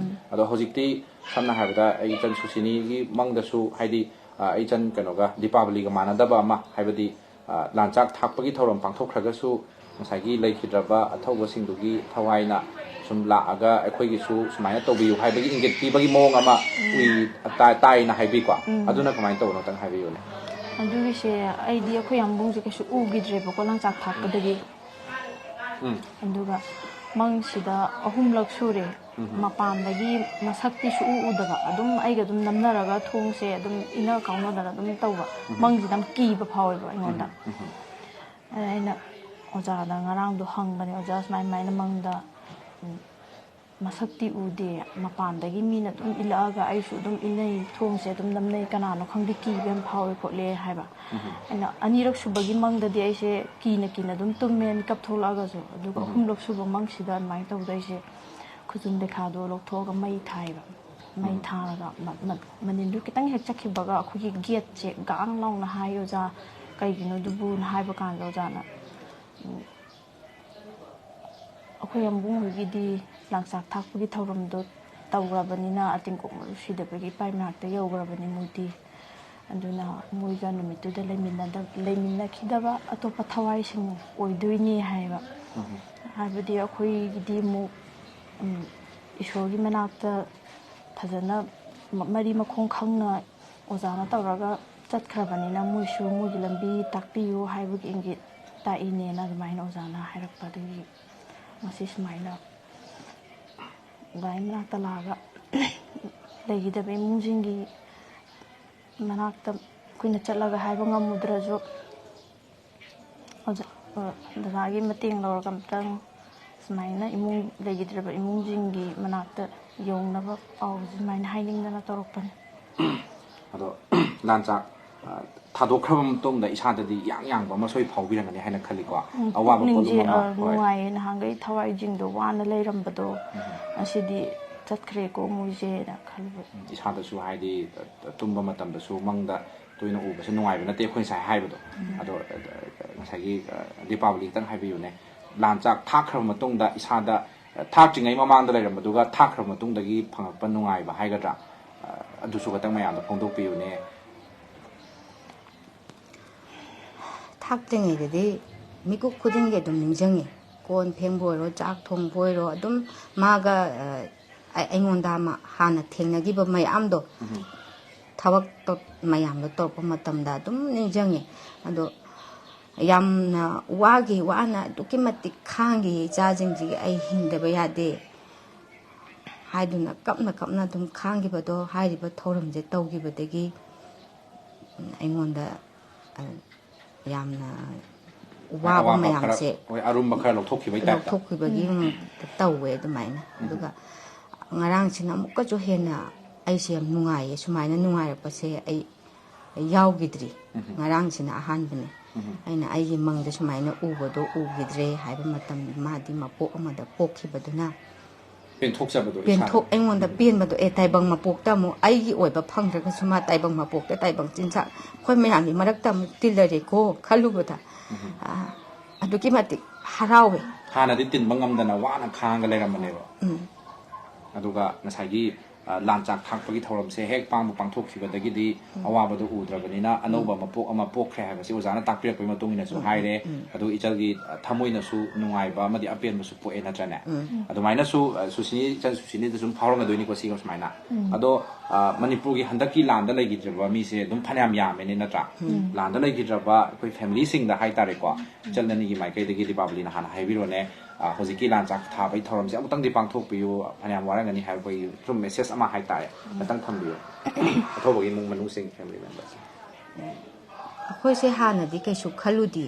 ꯑꯗꯣ ꯍꯧꯖꯤꯛꯇꯤ ꯁꯝꯅ ꯍꯥꯏꯔꯕꯗ ꯑꯩ ꯏꯆꯟ ꯁꯨꯁꯤꯅꯤꯒꯤ ꯃꯪꯗꯁꯨ, ꯍꯥꯏꯗꯤ ꯑ, ꯑꯩ ꯏꯆꯟ ꯀꯩꯅꯣꯒ ꯗꯤꯄꯥꯕꯂꯤꯒ ꯃꯥꯟꯅꯗꯕ ꯑꯃ, ꯍꯥꯏꯕꯗꯤ ꯑ, ꯂꯥꯟꯆꯥꯛ ꯊꯥꯛꯄꯒꯤ ꯊꯧꯔꯝ ꯄꯥꯡꯊꯣꯛꯈ꯭ꯔꯒꯁꯨ ꯉꯁꯥꯏꯒꯤ ꯂꯩꯈꯤꯗ꯭ꯔꯕ ꯑꯊꯧꯕꯁꯤꯡꯗꯨꯒꯤ ꯊꯋꯥꯏꯅ ꯁꯨꯝ ꯂꯥꯛꯑꯒ ꯑꯩꯈꯣꯏꯒꯤꯁꯨ ꯁꯨꯃꯥꯏꯅ ꯇꯧꯕꯤꯌꯨ ꯍꯥꯏꯕꯒꯤ ꯏꯪꯒꯤꯠ ꯄꯤꯕꯒꯤ ꯃꯑꯣꯡ ꯑꯃ ꯎꯏ, ꯇꯥ-, ꯇꯥꯏꯅ ꯍꯥꯏꯕꯤꯀꯣ꯫ ꯎꯝ꯫ ꯑꯗꯨꯅ ꯀꯃꯥꯏꯅ ꯇꯧꯕꯅꯣ ꯑꯝꯇꯪ ꯍꯥꯏꯕꯤꯌꯨꯅꯦ꯫ ꯑꯗꯨꯒꯤꯁꯦ ꯑꯩꯗꯤ ꯑꯩꯈꯣꯏ ꯌꯥꯝꯕꯨꯡꯁꯦ ꯀꯩꯁꯨ ꯎꯈꯤꯗ꯭ꯔꯦꯕꯀꯣ ꯂꯥꯟꯆꯥꯛ ꯊꯥꯛꯄꯗꯒꯤ꯫ ꯎꯝ꯫ ꯑꯗꯨꯒ ꯃꯪꯁꯤꯗ ꯑꯍꯨꯝꯂꯛ ꯁꯨꯔꯦ꯫ ꯎꯝ꯫ ꯃꯄꯥꯟꯗꯒꯤ ꯃꯁꯛꯇꯤ ꯁꯨꯛꯎ ꯎꯗꯕ, ꯑꯗꯨꯝ ꯑꯩꯒ ꯑꯗꯨꯝ ꯅꯝꯅꯔꯒ ꯊꯣꯡꯁꯦ ꯑꯗꯨꯝ ꯏꯟꯅ ꯀꯥꯎꯅꯗꯅ ꯑꯗꯨꯝ ꯇꯧꯕ꯫ ꯎꯝ꯫ ꯃꯪꯁꯤꯗ ꯌꯥꯝ ꯀꯤꯕ ꯐꯥꯎꯋꯦꯕ ꯑꯩꯉꯣꯟꯗ꯫ ꯎꯝ꯫ ꯎꯝ꯫ ꯑꯗ ꯑꯩꯅ ꯑꯣꯖꯥꯗ ꯉꯔꯥꯡꯗꯣ ꯍꯪꯕꯅꯦ, "ꯑꯣꯖꯥ, ꯁꯨꯃꯥꯏ ꯁꯨꯃꯥꯏꯅ ꯃꯪꯗ, ꯎꯝ, ꯃꯁꯛꯇꯤ ꯎꯗꯦ, ꯃꯄꯥꯟꯗꯒꯤ ꯃꯤꯅ ꯑꯗꯨꯝ ꯏꯜꯂꯛꯑꯒ ꯑꯩꯁꯨ ꯑꯗꯨꯝ ꯏꯟꯅꯩ, ꯊꯣꯡꯁꯦ ꯑꯗꯨꯝ ꯅꯝꯅꯩ, ꯀꯅꯥꯅꯣ ꯈꯪꯗꯦ, ꯀꯤꯕ ꯌꯥꯝ ꯐꯥꯎꯋꯦ ꯈꯣꯠꯂꯦ" ꯍꯥꯏꯕ꯫ ꯎꯝ꯫ ꯑꯩꯅ ꯑꯅꯤꯔꯛ ꯁꯨꯕꯒꯤ ꯃꯪꯗꯗꯤ ꯑꯩꯁꯦ ꯀꯤꯅ ꯀꯤꯅ ꯑꯗꯨꯝ ꯇꯨꯝꯃꯦ, ꯃꯤꯀꯞ ꯊꯣꯛꯂꯛꯑꯒꯁꯨ꯫ ꯑꯗꯨꯒ ꯎꯝ꯫ ꯑꯍꯨꯝꯂꯛ ꯁꯨꯕ ꯃꯪꯁꯤꯗ ꯑꯗꯨꯃꯥꯏꯅ ꯇꯧꯗꯣꯏꯁꯦ, ꯈꯨꯖꯨꯝ ꯂꯩꯈꯥꯗꯣ ꯂꯧꯊꯣꯛꯑꯒ ꯃꯩ ꯊꯥꯏꯕ꯫ ꯃꯩ ꯎꯝ꯫ ꯊꯥꯔꯒ ꯃ-, ꯃ-, ꯃꯅꯤꯟꯗꯨ ꯈꯤꯇꯪ ꯍꯦꯛ ꯆꯠꯈꯤꯕꯒ ꯑꯩꯈꯣꯏꯒꯤ ꯒꯦꯠꯁꯦ ꯒꯥꯡ ꯂꯥꯎꯅ ꯍꯥꯏ, "ꯑꯣꯖꯥ, ꯀꯩꯒꯤꯅꯣ ꯑꯗꯨꯕꯨꯅ?" ꯍꯥꯏꯕ ꯀꯥꯟꯗ ꯑꯣꯖꯥꯅ, ꯎꯝ, "ꯑꯩꯈꯣꯏ ꯌꯥꯝꯕꯨꯡ ꯍꯣꯏꯒꯤꯗꯤ ꯂꯥꯡꯆꯥꯛ ꯊꯥꯛꯄꯒꯤ ꯊꯧꯔꯝꯗꯣ ꯇꯧꯈ꯭ꯔꯕꯅꯤꯅ, ꯑꯇꯤꯡꯀꯣꯛ ꯃꯔꯨ ꯁꯤꯗꯕꯒꯤ ꯏꯄꯥꯏ ꯃꯅꯥꯛꯇ ꯌꯧꯈ꯭ꯔꯕꯅꯤ ꯃꯣꯏꯗꯤ꯫ ꯑꯗꯨꯅ ꯃꯣꯏꯒ ꯅꯨꯃꯤꯠꯇꯨꯗ ꯂꯩꯃꯤꯟꯅꯗ-, ꯂꯩꯃꯤꯟꯅꯈꯤꯗꯕ ꯑꯇꯣꯞꯄ ꯊꯋꯥꯏꯁꯤꯡ ꯑꯣꯏꯗꯣꯏꯅꯤ" ꯍꯥꯏꯕ꯫ ꯎꯝ꯫ ꯍꯥꯏꯕꯗꯤ ꯑꯩꯈꯣꯏꯒꯤꯗꯤ ꯑꯃꯨꯛ, ꯎꯝ, ꯏꯁꯣꯔꯒꯤ ꯃꯅꯥꯛꯇ ꯐꯖꯅ ꯃ-, ꯃꯔꯤ ꯃꯈꯣꯡ ꯈꯪꯅ ꯑꯣꯖꯥꯅ ꯇꯧꯔꯒ ꯆꯠꯈ꯭ꯔꯕꯅꯤꯅ, ꯃꯣꯏꯁꯨ ꯃꯣꯏꯒꯤ ꯂꯝꯕꯤ ꯇꯥꯛꯄꯤꯌꯨ ꯍꯥꯏꯕꯒꯤ ꯏꯪꯒꯤꯠ ꯇꯥꯛꯏꯅꯦꯅ ꯑꯗꯨꯃꯥꯏꯅ ꯑꯣꯖꯥꯅ ꯍꯥꯏꯔꯛꯄ꯫ ꯑꯗꯨꯒꯤ ꯉꯁꯤ ꯁꯨꯃꯥꯏꯅ ꯑꯣꯖꯥꯒꯤ ꯃꯅꯥꯛꯇ ꯂꯥꯛꯑꯒ ꯂꯩꯈꯤꯗꯕ ꯏꯃꯨꯡꯁꯤꯡꯒꯤ ꯃꯅꯥꯛꯇ ꯑꯩꯈꯣꯏꯅ ꯆꯠꯂꯒ ꯍꯥꯏꯕ ꯉꯝꯃꯨꯗ꯭ꯔꯁꯨ, ꯑꯣꯖꯥ, ꯑ, ꯗꯗꯥꯒꯤ ꯃꯇꯦꯡ ꯂꯧꯔꯒ ꯑꯝꯇꯪ ꯁꯨꯃꯥꯏꯅ ꯏꯃꯨꯡ, ꯂꯩꯈꯤꯗ꯭ꯔꯕ ꯏꯃꯨꯡꯁꯤꯡꯒꯤ ꯃꯅꯥꯛꯇ ꯌꯧꯅꯕ ꯄꯥꯎꯁꯦ ꯁꯨꯃꯥꯏꯅ ꯍꯥꯏꯅꯤꯡꯗꯅ ꯇꯧꯔꯛꯄꯅꯤ꯫ ꯑꯗꯣ ꯂꯥꯟꯆꯥꯛ, ꯑ, ꯊꯥꯗꯣꯛꯈ꯭ꯔꯕ ꯃꯇꯨꯡꯗ ꯏꯁꯥꯗꯗꯤ ꯏꯌꯥꯡ ꯌꯥꯡꯕ ꯑꯃ ꯁꯣꯏ ꯐꯥꯎꯕꯤꯔꯝꯒꯅꯤ ꯍꯥꯏꯅ ꯈꯜꯂꯤꯀꯣ꯫ ꯎꯝ, ꯑꯋꯥꯕ ꯄꯨꯛꯅꯤꯡꯁꯦ, ꯄꯣꯠꯂꯨꯝ ꯑꯃ, ꯑ, ꯍꯣꯏ꯫ ꯅꯨꯡꯉꯥꯏꯌꯦ꯫ ꯅꯍꯥꯟꯈꯩ ꯊꯋꯥꯏꯁꯤꯡꯗꯣ ꯋꯥꯅ ꯂꯩꯔꯝꯕꯗꯣ, ꯎꯝ꯫ ꯉꯁꯤꯗꯤ ꯆꯠꯈ꯭ꯔꯦꯀꯣ ꯃꯣꯏꯁꯦꯅ ꯈꯜꯂꯨꯕ꯫ ꯎꯝ, ꯏꯁꯥꯗꯁꯨ ꯍꯥꯏꯗꯤ, ꯑ, ꯇꯨꯝꯕ ꯃꯇꯝꯗꯁꯨ ꯃꯪꯗ ꯇꯣꯏꯅ ꯎꯕꯁꯦ ꯅꯨꯡꯉꯥꯏꯕ ꯅꯠꯇꯦ ꯑꯩꯈꯣꯏ ꯉꯁꯥꯏ ꯍꯥꯏꯕꯗꯣ꯫ ꯎꯝ꯫ ꯑꯗꯣ, ꯑ, ꯉꯁꯥꯏꯒꯤ, ꯑ, ꯗꯤꯄꯥꯕꯂꯤ ꯈꯤꯇꯪ ꯍꯥꯏꯕꯤꯌꯨꯅꯦ꯫ ꯂꯥꯟꯆꯥꯛ ꯊꯥꯛꯈ꯭ꯔꯕ ꯃꯇꯨꯡꯗ ꯏꯁꯥꯗ, ꯑ, ꯊꯥꯛꯇ꯭ꯔꯤꯉꯩ ꯃꯃꯥꯡꯗ ꯂꯩꯔꯝꯕꯗꯨꯒ ꯊꯥꯛꯈ꯭ꯔꯕ ꯃꯇꯨꯡꯗꯒꯤ ꯐꯪꯉꯛꯄ ꯅꯨꯡꯉꯥꯏꯕ ꯍꯥꯏꯒꯗ꯭ꯔꯥ, ꯑ, ꯑꯗꯨꯁꯨ ꯈꯤꯇꯪ ꯃꯌꯥꯝꯗ ꯐꯣꯡꯗꯣꯛꯄꯤꯌꯨꯅꯦ꯫ ꯂꯥꯛꯇ꯭ꯔꯤꯉꯩꯗꯗꯤ ꯃꯤꯀꯨꯞ ꯈꯨꯗꯤꯡꯒꯤ ꯑꯗꯨꯝ ꯅꯤꯡꯁꯤꯡꯉꯤ꯫ ꯀꯣꯟ ꯐꯦꯡꯕ ꯑꯣꯏꯔꯣ, ꯆꯥꯛ ꯊꯣꯡꯕ ꯑꯣꯏꯔꯣ, ꯑꯗꯨꯝ ꯃꯥꯒ, ꯑ, ꯑꯩ-, ꯑꯩꯉꯣꯟꯗ ꯑꯃ ꯍꯥꯟꯅ ꯊꯦꯡꯅꯈꯤꯕ ꯃꯌꯥꯝꯗꯣ, ꯎꯝ꯫ ꯊꯕꯛ ꯇꯧ-, ꯃꯌꯥꯝꯗꯣ ꯇꯧꯔꯛꯄ ꯃꯇꯝꯗ ꯑꯗꯨꯝ ꯅꯤꯡꯁꯤꯡꯉꯤ꯫ ꯑꯗꯣ ꯌꯥꯝꯅ ꯋꯥꯈꯤ, ꯋꯥꯅ ꯑꯗꯨꯛꯀꯤ ꯃꯇꯤꯛ ꯈꯥꯡꯈꯤ ꯏꯆꯥꯁꯤꯡꯁꯤꯒꯤ ꯑꯩ ꯍꯤꯡꯗꯕ ꯌꯥꯗꯦ ꯍꯥꯏꯗꯨꯅ ꯀꯞꯅ ꯀꯞꯅ ꯑꯗꯨꯝ ꯈꯥꯡꯈꯤꯕꯗꯣ, ꯍꯥꯏꯔꯤꯕ ꯊꯧꯔꯝꯁꯦ ꯇꯧꯈꯤꯕꯗꯒꯤ ꯑꯩꯉꯣꯟꯗ, ꯑ, ꯌꯥꯝꯅ ꯍꯣꯏ, ꯋꯥꯕ ꯑꯋꯥꯕ ꯈꯔ, ꯃꯌꯥꯝꯁꯦ ꯍꯣꯏ, ꯑꯔꯨꯝꯕ ꯈꯔ ꯂꯧꯊꯣꯛꯈꯤꯕꯩ ꯇꯥꯏꯞꯇ꯫ ꯂꯧꯊꯣꯛꯈꯤꯕꯒꯤ ꯎꯝ꯫ ꯃꯑꯣꯡꯗ ꯇꯧꯋꯦ ꯑꯗꯨꯃꯥꯏꯅ꯫ ꯎꯝ꯫ ꯑꯗꯨꯒ ꯉꯔꯥꯡꯁꯤꯅ ꯑꯃꯨꯛꯀꯁꯨ ꯍꯦꯟꯅ ꯑꯩꯁꯦ ꯌꯥꯝ ꯅꯨꯡꯉꯥꯏꯌꯦ꯫ ꯁꯨꯃꯥꯏꯅ ꯅꯨꯡꯉꯥꯏꯔꯛꯄꯁꯦ ꯑꯩ ꯌꯥꯎꯈꯤꯗ꯭ꯔꯤ꯫ ꯎꯝ꯫ ꯉꯔꯥꯡꯁꯤꯅ ꯑꯍꯥꯟꯕꯅꯦ꯫ ꯎꯝ꯫ ꯑꯩꯅ ꯑꯩꯒꯤ ꯃꯪꯗ ꯁꯨꯃꯥꯏꯅ ꯎꯕꯗꯣ ꯎꯈꯤꯗ꯭ꯔꯦ ꯍꯥꯏꯕ ꯃꯇꯝꯗ, ꯃꯥꯗꯤ ꯃꯄꯣꯛ ꯑꯃꯗ ꯄꯣꯛꯈꯤꯕꯗꯨꯅ ꯄꯦꯟꯊꯣꯛꯆꯕꯗꯣ ꯏꯁꯥꯗ꯫ ꯄꯦꯟꯊꯣꯛ-, ꯑꯩꯉꯣꯟꯗ ꯄꯦꯟꯕꯗꯣ, ꯑꯦ, ꯇꯥꯏꯕꯪ ꯃꯄꯣꯛꯇ ꯑꯃꯨꯛ ꯑꯩꯒꯤ ꯑꯣꯏꯕ ꯐꯪꯗ꯭ꯔꯒꯁꯨ ꯃꯥ ꯇꯥꯏꯕꯪ ꯃꯄꯣꯛꯇ ꯇꯥꯏꯕꯪ ꯆꯤꯟꯖꯥꯛ ꯑꯩꯈꯣꯏ ꯃꯌꯥꯝꯒꯤ ꯃꯔꯛꯇ ꯑꯃꯨꯛ ꯇꯤꯜꯂꯔꯦꯀꯣ ꯈꯜꯂꯨꯕꯗ, ꯎꯝ꯫ ꯑ, ꯑꯗꯨꯛꯀꯤ ꯃꯇꯤꯛ ꯍꯔꯥꯎꯋꯦ꯫ ꯍꯥꯟꯅꯗꯤ ꯇꯤꯟꯕ ꯉꯝꯗꯅ ꯋꯥꯅ ꯈꯥꯡꯉꯒ ꯂꯩꯔꯝꯕꯅꯦꯕ꯫ ꯎꯝ꯫ ꯑꯗꯨꯒ ꯉꯁꯥꯏꯒꯤ, ꯑ, ꯂꯥꯟ ꯆꯥꯛ ꯊꯥꯛꯄꯒꯤ ꯊꯧꯔꯝꯁꯦ ꯍꯦꯛ ꯄꯥꯡꯕ ꯄꯥꯡꯊꯣꯛꯈꯤꯕꯗꯒꯤꯗꯤ ꯎꯝ꯫ ꯑꯋꯥꯕꯗꯣ ꯎꯗ꯭ꯔꯕꯅꯤꯅ ꯑꯅꯧꯕ ꯎꯝ꯫ ꯃꯄꯣꯛ ꯑꯃ ꯄꯣꯛꯈ꯭ꯔꯦ ꯍꯥꯏꯕꯁꯤ ꯑꯣꯖꯥꯅ ꯇꯥꯛꯄꯤꯔꯛꯄꯒꯤ ꯃꯇꯨꯡ ꯏꯟꯅꯁꯨ ꯎꯝ, ꯍꯥꯏꯔꯦ꯫ ꯎꯝ꯫ ꯑꯗꯨ ꯏꯆꯜꯒꯤ, ꯑ, ꯊꯃꯣꯏꯅꯁꯨ ꯅꯨꯡꯉꯥꯏꯕ ꯑꯃꯗꯤ ꯑꯄꯦꯟꯕꯁꯨ ꯄꯣꯛꯑꯦ ꯅꯠꯇ꯭ꯔꯅꯦ? ꯎꯝ꯫ ꯑꯗꯨꯃꯥꯏꯅꯁꯨ, ꯑ, ꯁꯨꯁꯤꯅꯤ, ꯏꯆꯜ ꯁꯨꯁꯤꯅꯤꯗꯁꯨ ꯑꯗꯨꯝ ꯐꯥꯎꯔꯝꯒꯗꯣꯏꯅꯤꯀꯣ ꯁꯤꯒ ꯁꯨꯃꯥꯏꯅ꯫ ꯎꯝ꯫ ꯑꯗꯣ, ꯑ, ꯃꯅꯤꯄꯨꯔꯒꯤ ꯍꯟꯗꯛꯀꯤ ꯂꯥꯟꯗ ꯂꯩꯈꯤꯗ꯭ꯔꯕ ꯃꯤꯁꯦ ꯑꯗꯨꯝ ꯐꯅꯌꯥꯝ ꯌꯥꯝꯃꯦꯅꯦ ꯅꯠꯇ꯭ꯔꯥ? ꯎꯝ꯫ ꯂꯥꯟꯗ ꯂꯩꯈꯤꯗ꯭ꯔꯕ ꯑꯩꯈꯣꯏ ꯐꯦꯃꯤꯂꯤꯁꯤꯡꯗ ꯍꯥꯏꯇꯥꯔꯦꯀꯣ, ꯏꯆꯜ ꯅꯪꯒꯤ ꯃꯥꯏꯀꯩꯗꯒꯤ ꯗꯤꯄꯥꯕꯂꯤꯅ ꯍꯥꯟꯅ ꯍꯥꯏꯕꯤꯔꯣꯅꯦ, ꯑ, ꯍꯧꯖꯤꯛꯀꯤ ꯂꯥꯟ ꯆꯥꯛ ꯊꯥꯕꯒꯤ ꯊꯧꯔꯝꯁꯦ ꯑꯃꯨꯛꯇꯪꯗꯤ ꯄꯥꯡꯊꯣꯛꯄꯤꯌꯨ, ꯐꯅꯌꯥꯝ ꯋꯥꯔꯝꯒꯅꯤ ꯍꯥꯏꯕꯒꯤ ꯁꯨꯝ ꯃꯦꯁꯦꯖ ꯑꯃ ꯍꯥꯏꯇꯥꯔꯦ, ꯎꯝ꯫ ꯈꯇꯪ ꯊꯝꯕꯤꯌꯨ꯫ ꯑꯊꯧꯕꯒꯤ ꯏꯃꯨꯡ ꯃꯅꯨꯡꯁꯤꯡ, ꯐꯦꯃꯤꯂꯤ ꯃꯦꯝꯕꯔꯁꯤꯡ꯫ ꯑꯩꯈꯣꯏꯁꯦ ꯍꯥꯟꯅꯗꯤ ꯀꯩꯁꯨ ꯈꯜꯂꯨꯗꯦ,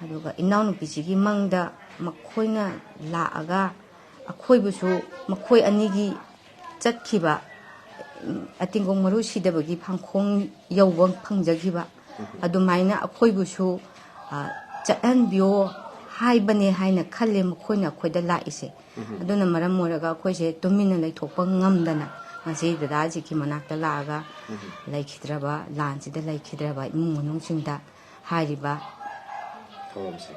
ꯑꯗꯨꯒ ꯏꯅꯥꯎꯅꯨꯄꯤꯁꯤꯒꯤ ꯃꯪꯗ ꯃꯈꯣꯏꯅ ꯂꯥꯛꯑꯒ ꯑꯩꯈꯣꯏꯕꯨꯁꯨ, ꯃꯈꯣꯏ ꯑꯅꯤꯒꯤ ꯆꯠꯈꯤꯕ, ꯎꯝ, ꯑꯇꯤꯡꯒꯣꯡ ꯃꯔꯨ ꯁꯤꯗꯕꯒꯤ ꯐꯥꯡꯈꯣꯡ ꯌꯧꯕ ꯐꯪꯖꯈꯤꯕ, ꯎꯝ꯫ ꯑꯗꯨꯃꯥꯏꯅ ꯑꯩꯈꯣꯏꯕꯨꯁꯨ, ꯑ, ꯆꯠꯍꯟꯕꯤꯌꯣ ꯍꯥꯏꯕꯅꯦ ꯍꯥꯏꯅ ꯈꯜꯂꯦ ꯃꯈꯣꯏꯅ ꯑꯩꯈꯣꯏꯗ ꯂꯥꯛꯏꯁꯦ꯫ ꯎꯝ꯫ ꯑꯗꯨꯅ ꯃꯔꯝ ꯑꯣꯏꯔꯒ ꯑꯩꯈꯣꯏꯁꯦ ꯇꯨꯃꯤꯟꯅ ꯂꯩꯊꯣꯛꯄ ꯉꯝꯗꯅ ꯉꯁꯤ ꯗꯗꯥꯖꯤꯒꯤ ꯃꯅꯥꯛꯇ ꯂꯥꯛꯑꯒ ꯎꯝ꯫ ꯂꯩꯈꯤꯗ꯭ꯔꯕ, ꯂꯥꯟꯁꯤꯗ ꯂꯩꯈꯤꯗ꯭ꯔꯕ ꯏꯃꯨꯡ ꯃꯅꯨꯡꯁꯤꯡꯗ ꯍꯥꯏꯔꯤꯕ ꯊꯧꯔꯝꯁꯦ꯫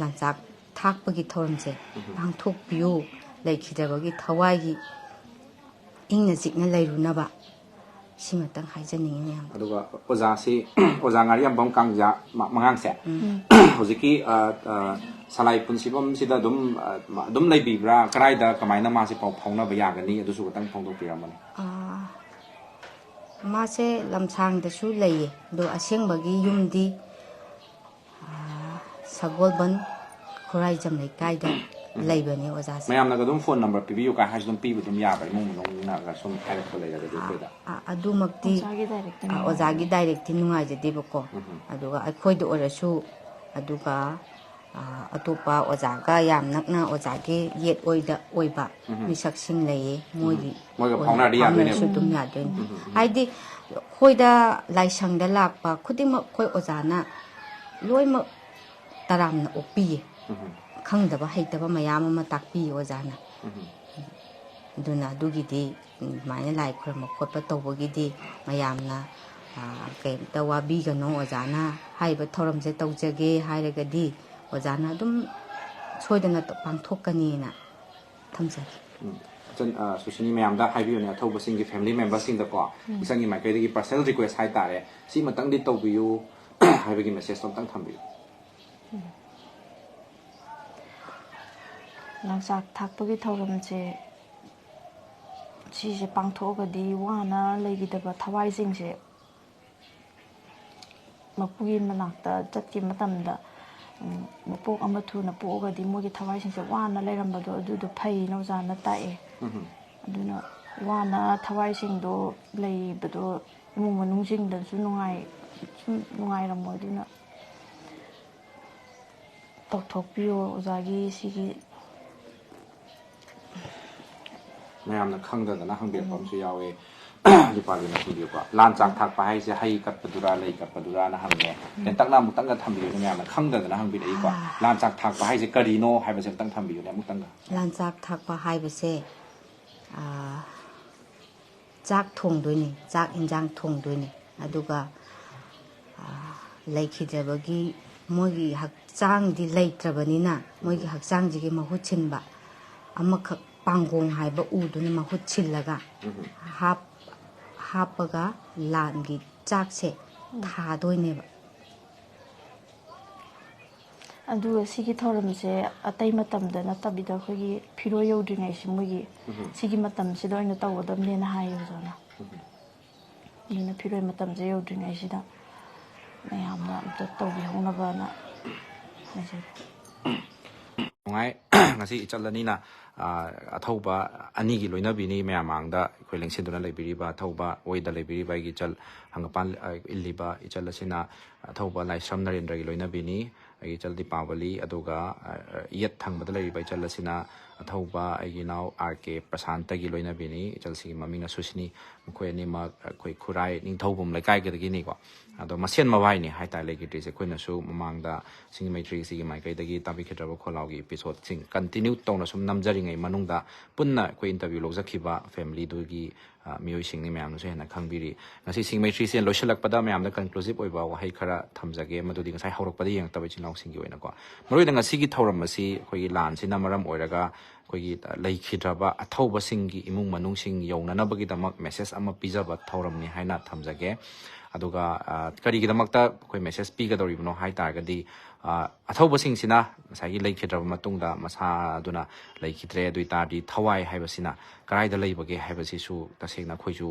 ꯂꯥꯟꯆꯥꯛ ꯊꯥꯛꯄꯒꯤ ꯊꯧꯔꯝꯁꯦ ꯎꯝ꯫ ꯄꯥꯡꯊꯣꯛꯄꯤꯌꯨ꯫ ꯂꯩꯈꯤꯗ꯭ꯔꯕꯒꯤ ꯊꯋꯥꯏꯒꯤ ꯏꯪꯅ ꯆꯤꯛꯅ ꯂꯩꯔꯨꯅꯕ ꯁꯤꯃꯇꯪ ꯍꯥꯏꯖꯅꯤꯡꯉꯤ ꯃꯌꯥꯝꯗ꯫ ꯑꯗꯨꯒ ꯑꯣꯖꯥꯁꯤ ꯑꯣꯖꯥ ꯉꯥꯔꯤꯌꯥꯝꯕꯝ ꯀꯥꯡꯖꯥ ꯃ- ꯃꯉꯥꯡꯁꯦ ꯍꯧꯖꯤꯛꯀꯤ ꯑ, ꯑ, ꯁꯂꯥꯏ ꯄꯨꯟꯁꯤꯕꯝꯁꯤꯗ ꯑꯗꯨꯝ ꯑ, ꯑꯗꯨꯝ ꯂꯩꯕꯤꯕ꯭ꯔꯥ? ꯀꯗꯥꯏꯗ ꯀꯃꯥꯏꯅ ꯃꯥꯁꯦ ꯄꯥꯎ ꯐꯥꯎꯅꯕ ꯌꯥꯒꯅꯤ? ꯑꯗꯨꯁꯨ ꯈꯇꯪ ꯐꯣꯡꯗꯣꯛꯄꯤꯔꯝꯃꯅꯤ꯫ ꯑꯥ, ꯃꯥꯁꯦ ꯂꯝꯁꯥꯡꯗꯁꯨ ꯂꯩꯌꯦ, ꯑꯗꯣ ꯑꯁꯦꯡꯕꯒꯤ ꯌꯨꯝꯗꯤ ꯑꯥ, ꯁꯒꯣꯜꯕꯟ ꯈꯨꯔꯥꯏꯖꯝ ꯂꯩꯀꯥꯏꯗ ꯂꯩꯕꯅꯦ ꯑꯣꯖꯥꯁꯦ꯫ ꯃꯌꯥꯝꯅꯒ ꯑꯗꯨꯝ ꯐꯣꯟ ꯅꯝꯕꯔ ꯄꯤꯕꯤꯌꯨ ꯀꯥꯏ ꯍꯥꯏꯔꯁꯨ ꯑꯗꯨꯝ ꯄꯤꯕ ꯑꯗꯨꯝ ꯌꯥꯕ꯭ꯔꯥ? ꯏꯃꯨꯡ ꯃꯅꯨꯡꯅꯒ ꯁꯨꯝ ꯍꯥꯏꯔꯛꯄ ꯂꯩꯔꯒꯗꯤ ꯑꯩꯈꯣꯏꯗ꯫ ꯑ, ꯑꯗꯨꯃꯛꯇꯤ ꯑꯣꯖꯥꯒꯤ ꯗꯥꯏꯔꯦꯛꯇ ꯑ, ꯑꯣꯖꯥꯒꯤ ꯗꯥꯏꯔꯦꯛꯇꯤ ꯅꯨꯡꯉꯥꯏꯖꯗꯦꯕꯀꯣ꯫ ꯑꯗꯨꯒ ꯑꯩꯈꯣꯏꯗ ꯑꯣꯏꯔꯁꯨ, ꯑꯗꯨꯒ ꯑ, ꯑꯇꯣꯞꯄ ꯑꯣꯖꯥꯒ ꯌꯥꯝ ꯅꯛꯅ ꯑꯣꯖꯥꯒꯤ ꯌꯦꯠ ꯑꯣꯏꯗ ꯑꯣꯏꯕ ꯃꯤꯁꯛꯁꯤꯡ ꯂꯩꯌꯦ, ꯃꯣꯏꯒꯤ ꯃꯣꯏꯒ ꯑꯣꯏꯅ ꯐꯥꯎꯅꯔꯗꯤ ꯌꯥꯗꯣꯏꯅꯦꯕ꯫ ꯐꯥꯎꯅꯔꯁꯨ ꯑꯗꯨꯝ ꯌꯥꯗꯣꯏꯅꯤ꯫ ꯍꯥꯏꯗꯤ ꯑꯩꯈꯣꯏꯗ ꯂꯥꯏꯁꯪꯗ ꯂꯥꯛꯄ ꯈꯨꯗꯤꯡꯃꯛ ꯑꯩꯈꯣꯏ ꯑꯣꯖꯥꯅ ꯂꯣꯏꯅꯃꯛ ꯇꯔꯥꯝꯅ ꯑꯣꯛꯄꯤꯌꯦ꯫ ꯈꯪꯗꯕ ꯍꯩꯇꯕ ꯃꯌꯥꯝ ꯑꯃ ꯇꯥꯛꯄꯤꯌꯦ ꯑꯣꯖꯥꯅ꯫ ꯑꯗꯨꯅ ꯑꯗꯨꯒꯤꯗꯤ ꯑꯗꯨꯃꯥꯏꯅ ꯂꯥꯏ ꯈꯨꯔꯨꯝꯕ ꯈꯣꯠꯄ ꯇꯧꯕꯒꯤꯗꯤ ꯃꯌꯥꯝꯅ, ꯑ, ꯀꯩꯝꯇ ꯋꯥꯕꯤꯒꯅꯣ, ꯑꯣꯖꯥꯅ ꯍꯥꯏꯔꯤꯕ ꯊꯧꯔꯝꯁꯦ ꯇꯧꯖꯒꯦ ꯍꯥꯏꯔꯒꯗꯤ ꯑꯣꯖꯥꯅ ꯑꯗꯨꯝ ꯁꯣꯏꯗꯅ ꯄꯥꯡꯊꯣꯛꯀꯅꯤꯅ ꯊꯝꯖꯒꯦ꯫ ꯎꯝ꯫ ꯏꯆꯟ, ꯑ, ꯁꯨꯁꯤꯅꯤ, ꯃꯌꯥꯝꯗ ꯍꯥꯏꯕꯤꯌꯨꯅꯦ, ꯑꯊꯧꯕꯁꯤꯡꯒꯤ ꯐꯦꯃꯤꯂꯤ ꯃꯦꯝꯕꯔꯁꯤꯡꯗꯀꯣ, ꯏꯆꯟꯒꯤ ꯃꯥꯏꯀꯩꯗꯒꯤ ꯄꯔꯁꯅꯦꯜ ꯔꯤꯀ꯭ꯋꯦꯁ ꯍꯥꯏꯇꯥꯔꯦ, ꯁꯤꯃꯇꯪꯗꯤ ꯇꯧꯕꯤꯌꯨ ꯍꯥꯏꯕꯒꯤ ꯃꯦꯁꯦꯖꯇꯣ ꯑꯝꯇꯪ ꯊꯝꯕꯤꯌꯨ꯫ ꯂꯥꯡꯆꯥꯛ ꯊꯥꯛꯄꯒꯤ ꯊꯧꯔꯝꯁꯦ, ꯁꯤꯁꯦ ꯄꯥꯡꯊꯣꯛꯑꯒꯗꯤ ꯋꯥꯅ ꯂꯩꯈꯤꯗꯕ ꯊꯋꯥꯏꯁꯤꯡꯁꯦ ꯃꯄꯨꯒꯤ ꯃꯅꯥꯛꯇ ꯆꯠꯈꯤꯕ ꯃꯇꯝꯗ, ꯎꯝ, ꯃꯄꯣꯛ ꯑꯃ ꯊꯨꯅ ꯄꯣꯛꯑꯒꯗꯤ ꯃꯣꯏꯒꯤ ꯊꯋꯥꯏꯁꯤꯡꯁꯦ ꯋꯥꯅ ꯂꯩꯔꯝꯕꯗꯣ ꯑꯗꯨꯗꯣ ꯐꯩꯅ ꯑꯣꯖꯥꯅ ꯇꯥꯛꯑꯦ꯫ ꯑꯗꯨꯅ ꯋꯥꯅ ꯊꯋꯥꯏꯁꯤꯡꯗꯣ ꯂꯩꯕꯗꯣ ꯏꯃꯨꯡ ꯃꯅꯨꯡꯁꯤꯡꯗꯁꯨ ꯅꯨꯡꯉꯥꯏ-, ꯁꯨꯝ ꯅꯨꯡꯉꯥꯏꯔꯝꯃꯣꯏ꯫ ꯑꯗꯨꯅ ꯇꯧꯊꯣꯛꯄꯤꯌꯣ ꯑꯣꯖꯥꯒꯤ ꯁꯤꯒꯤ꯫ ꯃꯌꯥꯝꯅ ꯈꯪꯗꯗꯅ ꯍꯪꯕꯤꯔꯛꯄ ꯑꯃꯁꯨ ꯌꯥꯎꯋꯦ꯫ ꯗꯤꯄꯥꯂꯤꯅ ꯍꯪꯕꯤꯔꯛꯄ, ꯂꯥꯟ ꯆꯥꯛ ꯊꯥꯛꯄ ꯍꯥꯏꯁꯦ ꯍꯩ ꯀꯠꯄꯗꯨꯔꯥ, ꯂꯩ ꯀꯠꯄꯗꯨꯔꯥꯅ ꯍꯪꯉꯦ꯫ ꯇꯦꯟꯇꯛꯅ ꯑꯃꯨꯛꯇꯪꯒ ꯊꯝꯕꯤꯌꯨꯅꯦ, ꯃꯌꯥꯝꯅ ꯈꯪꯗꯗꯅ ꯍꯪꯕꯤꯔꯛꯏꯀꯣ꯫ ꯂꯥꯟ ꯆꯥꯛ ꯊꯥꯛꯄ ꯍꯥꯏꯁꯦ ꯀꯔꯤꯅꯣ ꯍꯥꯏꯕꯁꯦ ꯑꯃꯨꯛꯇꯪ ꯊꯝꯕꯤꯌꯨꯅꯦ, ꯑꯃꯨꯛꯇꯪꯒ꯫ ꯂꯥꯟ ꯆꯥꯛ ꯊꯥꯛꯄ ꯍꯥꯏꯕꯁꯦ, ꯑꯥ, ꯆꯥꯛ ꯊꯣꯡꯗꯣꯏꯅꯤ, ꯆꯥꯛ ꯏꯟꯖꯥꯡ ꯊꯣꯡꯗꯣꯏꯅꯤ꯫ ꯑꯗꯨꯒ, ꯑꯥ, ꯂꯩꯈꯤꯗ꯭ꯔꯕꯒꯤ ꯃꯣꯏꯒꯤ ꯍꯛꯆꯥꯡꯗꯤ ꯂꯩꯇ꯭ꯔꯕꯅꯤꯅ, ꯃꯣꯏꯒꯤ ꯍꯛꯆꯥꯡꯁꯤꯒꯤ ꯃꯍꯨꯠ ꯁꯤꯟꯕ ꯑꯃꯈꯛ, ꯄꯥꯡꯒꯣꯡ ꯍꯥꯏꯕ ꯎꯗꯨꯅ ꯃꯍꯨꯠ ꯁꯤꯜꯂꯒ ꯍꯥꯞ-, ꯍꯥꯞꯄꯒ ꯂꯥꯟꯒꯤ ꯆꯥꯛꯁꯦ ꯊꯥꯗꯣꯏꯅꯦꯕ꯫ ꯑꯗꯨꯒ ꯁꯤꯒꯤ ꯊꯧꯔꯝꯁꯦ ꯑꯇꯩ ꯃꯇꯝꯗ ꯅꯠꯇꯕꯤꯗ ꯑꯩꯈꯣꯏꯒꯤ ꯐꯤꯔꯣꯏ ꯌꯧꯗ꯭ꯔꯤꯉꯩꯁꯤ ꯃꯣꯏꯒꯤ ꯁꯤꯒꯤ ꯃꯇꯝꯁꯤꯗ ꯑꯣꯏꯅ ꯇꯧꯒꯗꯕꯅꯦꯅ ꯍꯥꯏꯌꯦ ꯑꯣꯖꯥꯅ꯫ ꯑꯗꯨꯅ ꯐꯤꯔꯣꯏ ꯃꯇꯝꯁꯦ ꯌꯧꯗ꯭ꯔꯤꯉꯩꯁꯤꯗ ꯃꯌꯥꯝꯅ ꯑꯝꯇ ꯇꯧꯕꯤꯍꯧꯅꯕꯅ ꯍꯥꯏꯖꯔꯤ꯫ ꯅꯨꯡꯉꯥꯏ꯫ ꯉꯁꯤ ꯏꯆꯜ ꯑꯅꯤꯅ ꯑꯊꯧꯕ ꯑꯅꯤꯒꯤ ꯂꯣꯏꯅꯕꯤꯅꯤ ꯃꯌꯥꯝ ꯃꯥꯡꯗ ꯑꯩꯈꯣꯏ ꯂꯦꯡꯁꯤꯟꯗꯨꯅ ꯂꯩꯕꯤꯔꯤꯕ ꯑꯊꯧꯕ ꯑꯣꯏꯗ ꯂꯩꯕꯤꯔꯤꯕ ꯑꯩꯒꯤ ꯏꯆꯜ ꯍꯪꯒꯄꯥꯟ ꯏꯜꯂꯤꯕ ꯏꯆꯜ ꯑꯁꯤꯅ ꯑꯊꯧꯕ ꯂꯥꯏꯁ꯭ꯔꯝ ꯅꯔꯦꯟꯗ꯭ꯔꯒꯤ ꯂꯣꯏꯅꯕꯤꯅꯤ꯫ ꯑꯩꯒꯤ ꯏꯆꯜ ꯗꯤꯄꯥꯕꯂꯤ, ꯑꯗꯨꯒ ꯌꯦꯠ ꯊꯪꯕꯗ ꯂꯩꯔꯤꯕ ꯏꯆꯜ ꯑꯁꯤꯅ ꯑꯊꯧꯕ ꯑꯩꯒꯤ ꯏꯅꯥꯎ ꯑꯥꯔ ꯀꯦ ꯄ꯭ꯔꯁꯥꯟꯇꯒꯤ ꯂꯣꯏꯅꯕꯤꯅꯤ꯫ ꯏꯆꯜꯁꯤꯒꯤ ꯃꯃꯤꯡꯅ ꯁꯨꯁꯤꯅꯤ꯫ ꯃꯈꯣꯏ ꯑꯅꯤꯃꯛ ꯑꯩꯈꯣꯏ ꯈꯨꯔꯥꯏ ꯅꯤꯡꯊꯧꯕꯨꯝ ꯂꯩꯀꯥꯏꯗꯒꯤꯅꯤꯀꯣ꯫ ꯑꯗꯣ ꯃꯁꯦꯟ ꯃꯕꯥꯏꯅꯤ ꯍꯥꯏꯇꯥꯔꯦ ꯂꯩꯈꯤꯗ꯭ꯔꯤꯁꯦ꯫ ꯑꯩꯈꯣꯏꯅꯁꯨ ꯃꯃꯥꯡꯗ ꯁꯤꯡꯒꯤ ꯃꯩꯇ꯭ꯔꯤꯁꯤꯒꯤ ꯃꯥꯏꯀꯩꯗꯒꯤ ꯇꯥꯕꯤꯈꯤꯗ꯭ꯔꯕ ꯈꯣꯜꯂꯥꯎꯒꯤ ꯏꯄꯤꯁꯣꯠꯁꯤꯡ ꯀꯟꯇꯤꯅ꯭ꯌꯨ ꯇꯧꯅ ꯁꯨꯝ ꯅꯝꯖꯔꯤꯉꯩ ꯃꯅꯨꯡꯗ ꯄꯨꯟꯅ ꯑꯩꯈꯣꯏ ꯏꯟꯇꯔꯚ꯭ꯌꯨ ꯂꯧꯖꯈꯤꯕ ꯐꯦꯃꯤꯂꯤꯗꯨꯒꯤ ꯃꯤꯑꯣꯏꯁꯤꯡꯅꯤ ꯃꯌꯥꯝꯅꯁꯨ ꯍꯦꯟꯅ ꯈꯪꯕꯤꯔꯤ꯫ ꯉꯁꯤ ꯁꯤꯡꯒꯤ ꯃꯩꯇ꯭ꯔꯤꯁꯦ ꯂꯣꯏꯁꯤꯜꯂꯛꯄꯗ ꯃꯌꯥꯝꯗ ꯀꯟꯀ꯭ꯂꯨꯁꯤꯞ ꯑꯣꯏꯕ ꯋꯥꯍꯩ ꯈꯔ ꯊꯝꯖꯒꯦ, ꯃꯗꯨꯗꯤ ꯉꯁꯥꯏ ꯍꯧꯔꯛꯄꯗ ꯌꯦꯡꯉꯛꯇꯕ ꯏꯆꯤꯜ ꯏꯅꯥꯎꯁꯤꯡꯒꯤ ꯑꯣꯏꯅꯀꯣ꯫ ꯃꯔꯨꯑꯣꯏꯅ ꯉꯁꯤꯒꯤ ꯊꯧꯔꯝ ꯑꯁꯤ ꯑꯩꯈꯣꯏꯒꯤ ꯂꯥꯟꯁꯤꯅ ꯃꯔꯝ ꯑꯣꯏꯔꯒ ꯑꯩꯈꯣꯏꯒꯤ ꯂꯩꯈꯤꯗ꯭ꯔꯕ ꯑꯊꯧꯕꯁꯤꯡꯒꯤ ꯏꯃꯨꯡ ꯃꯅꯨꯡꯁꯤꯡ ꯌꯧꯅꯅꯕꯒꯤꯗꯃꯛ ꯃꯦꯁꯦꯖ ꯑꯃ ꯄꯤꯖꯕ ꯊꯧꯔꯝꯅꯤ ꯍꯥꯏꯅ ꯊꯝꯖꯒꯦ꯫ ꯑꯗꯨꯒ ꯀꯔꯤꯒꯤꯗꯃꯛꯇ ꯑꯩꯈꯣꯏ ꯃꯦꯁꯦꯖ ꯄꯤꯒꯗꯧꯔꯤꯕꯅꯣ ꯍꯥꯏ ꯇꯥꯔꯒꯗꯤ, ꯑꯊꯧꯕꯁꯤꯡꯁꯤꯅ ꯉꯁꯥꯏꯒꯤ ꯂꯩꯈꯤꯗ꯭ꯔꯕ ꯃꯇꯨꯡꯗ ꯃꯁꯥꯗꯨꯅ ꯂꯩꯈꯤꯗ꯭ꯔꯦ, ꯑꯗꯨ ꯑꯣꯏ ꯇꯥꯔꯗꯤ ꯊꯋꯥꯏ ꯍꯥꯏꯕꯁꯤꯅ ꯀꯗꯥꯏꯗ ꯂꯩꯕꯒꯦ ꯍꯥꯏꯕꯁꯤꯁꯨ ꯇꯁꯦꯡꯅ ꯑꯩꯈꯣꯏꯁꯨ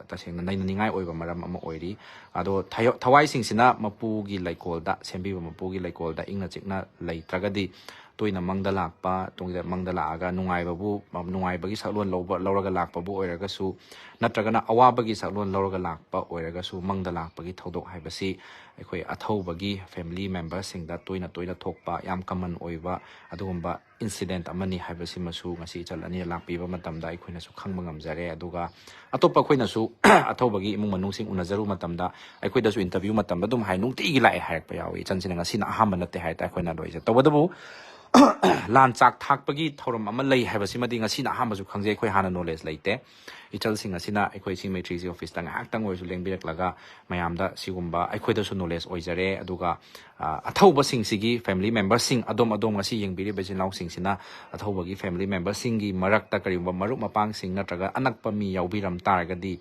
ꯇꯁꯦꯡꯅ ꯅꯩꯅꯅꯤꯡꯉꯥꯏ ꯑꯣꯏꯕ ꯃꯔꯝ ꯑꯃ ꯑꯣꯏꯔꯤ꯫ ꯑꯗꯣ ꯊꯋꯥꯏꯁꯤꯡꯁꯤꯅ ꯃꯄꯨꯒꯤ ꯂꯩꯀꯣꯜꯗ, ꯁꯦꯝꯕꯤꯕ ꯃꯄꯨꯒꯤ ꯂꯩꯀꯣꯜꯗ ꯏꯪꯅ ꯆꯤꯛꯅ ꯂꯩꯇ꯭ꯔꯒꯗꯤ, ꯇꯣꯏꯅ ꯃꯪꯗ ꯂꯥꯛꯄ, ꯇꯨꯡꯗ ꯃꯪꯗ ꯂꯥꯛꯑꯒ ꯅꯨꯡꯉꯥꯏꯕꯕꯨ, ꯅꯨꯡꯉꯥꯏꯕꯒꯤ ꯁꯛꯂꯣꯟ ꯂꯧꯕ, ꯂꯧꯔꯒ ꯂꯥꯛꯄꯕꯨ ꯑꯣꯏꯔꯒꯁꯨ, ꯅꯠꯇ꯭ꯔꯒꯅ ꯑꯋꯥꯕꯒꯤ ꯁꯛꯂꯣꯟ ꯂꯧꯔꯒ ꯂꯥꯛꯄ ꯑꯣꯏꯔꯒꯁꯨ, ꯃꯪꯗ ꯂꯥꯛꯄꯒꯤ ꯊꯧꯗꯣꯛ ꯍꯥꯏꯕꯁꯤ ꯑꯩꯈꯣꯏ ꯑꯊꯧꯕꯒꯤ ꯐꯦꯃꯤꯂꯤ ꯃꯦꯝꯕꯔꯁꯤꯡꯗ ꯇꯣꯏꯅ ꯇꯣꯏꯅ ꯊꯣꯛꯄ, ꯌꯥꯝ ꯀꯃꯟ ꯑꯣꯏꯕ ꯑꯗꯨꯒꯨꯝꯕ ꯏꯟꯁꯤꯗꯦꯟꯠ ꯑꯃꯅꯤ ꯍꯥꯏꯕꯁꯤꯃꯁꯨ ꯉꯁꯤ ꯏꯆꯜ ꯑꯅꯤꯅ ꯂꯥꯛꯄꯤꯕ ꯃꯇꯝꯗ ꯑꯩꯈꯣꯏꯅꯁꯨ ꯈꯪꯕ ꯉꯝꯖꯔꯦ꯫ ꯑꯗꯨꯒ ꯑꯇꯣꯞꯄ ꯑꯩꯈꯣꯏꯅꯁꯨ ꯑꯊꯧꯕꯒꯤ ꯏꯃꯨꯡ ꯃꯅꯨꯡꯁꯤꯡ ꯎꯅꯖꯔꯨꯕ ꯃꯇꯝꯗ ꯑꯩꯈꯣꯏꯗꯁꯨ ꯏꯟꯇꯔꯚ꯭ꯌꯨ ꯃꯇꯝꯗ ꯑꯗꯨꯝ ꯍꯥꯏ, ꯅꯨꯡꯇꯤꯒꯤ ꯂꯥꯛꯑꯦ ꯍꯥꯏꯔꯛꯄ ꯌꯥꯎꯏ꯫ ꯏꯆꯟꯁꯤꯅ ꯉꯁꯤꯅ ꯑꯍꯥꯟꯕ ꯅꯠꯇꯦ ꯍꯥꯏ ꯇꯥꯔꯦ ꯑꯩꯈꯣꯏꯅ ꯂꯣꯏꯁꯦ꯫ ꯇꯧꯕꯇꯕꯨ ꯂꯥꯟ ꯆꯥꯛ ꯊꯥꯛꯄꯒꯤ ꯊꯧꯔꯝ ꯑꯃ ꯂꯩ ꯍꯥꯏꯕꯁꯤꯃꯗꯤ ꯉꯁꯤꯅ ꯑꯍꯥꯟꯕꯁꯨ ꯈꯪꯖꯩ꯫ ꯑꯩꯈꯣꯏ ꯍꯥꯟꯅ ꯅꯣꯂꯦꯖ ꯂꯩꯇꯦ꯫ ꯏꯆꯜꯁꯤꯡ ꯑꯁꯤꯅ ꯑꯩꯈꯣꯏ ꯁꯤꯡꯃꯩ ꯊ꯭ꯔꯤ ꯁꯤ ꯑꯣꯐꯤꯁꯇ ꯉꯥꯏꯍꯥꯛꯇꯪ ꯑꯣꯏꯔꯁꯨ ꯂꯦꯡꯕꯤꯔꯛꯂꯒ ꯃꯌꯥꯝꯗ ꯁꯤꯒꯨꯝꯕ ꯑꯩꯈꯣꯏꯗꯁꯨ ꯅꯣꯂꯦꯖ ꯑꯣꯏꯖꯔꯦ꯫ ꯑꯗꯨꯒ ꯑ, ꯑꯊꯧꯕꯁꯤꯡꯁꯤꯒꯤ ꯐꯦꯃꯤꯂꯤ ꯃꯦꯝꯕꯔꯁꯤꯡ, ꯑꯗꯣꯝ ꯑꯗꯣꯝ ꯉꯁꯤ ꯌꯦꯡꯕꯤꯔꯤꯕ ꯏꯆꯤꯟ ꯏꯅꯥꯎꯁꯤꯡꯁꯤꯅ ꯑꯊꯧꯕꯒꯤ ꯐꯦꯃꯤꯂꯤ ꯃꯦꯝꯕꯔꯁꯤꯡꯒꯤ ꯃꯔꯛꯇ ꯀꯔꯤꯒꯨꯝꯕ ꯃꯔꯨꯞ ꯃꯄꯥꯡꯁꯤꯡ ꯅꯠꯇ꯭ꯔꯒ ꯑꯅꯛꯄ ꯃꯤ ꯌꯥꯎꯕꯤꯔꯝ ꯇꯥꯔꯒꯗꯤ,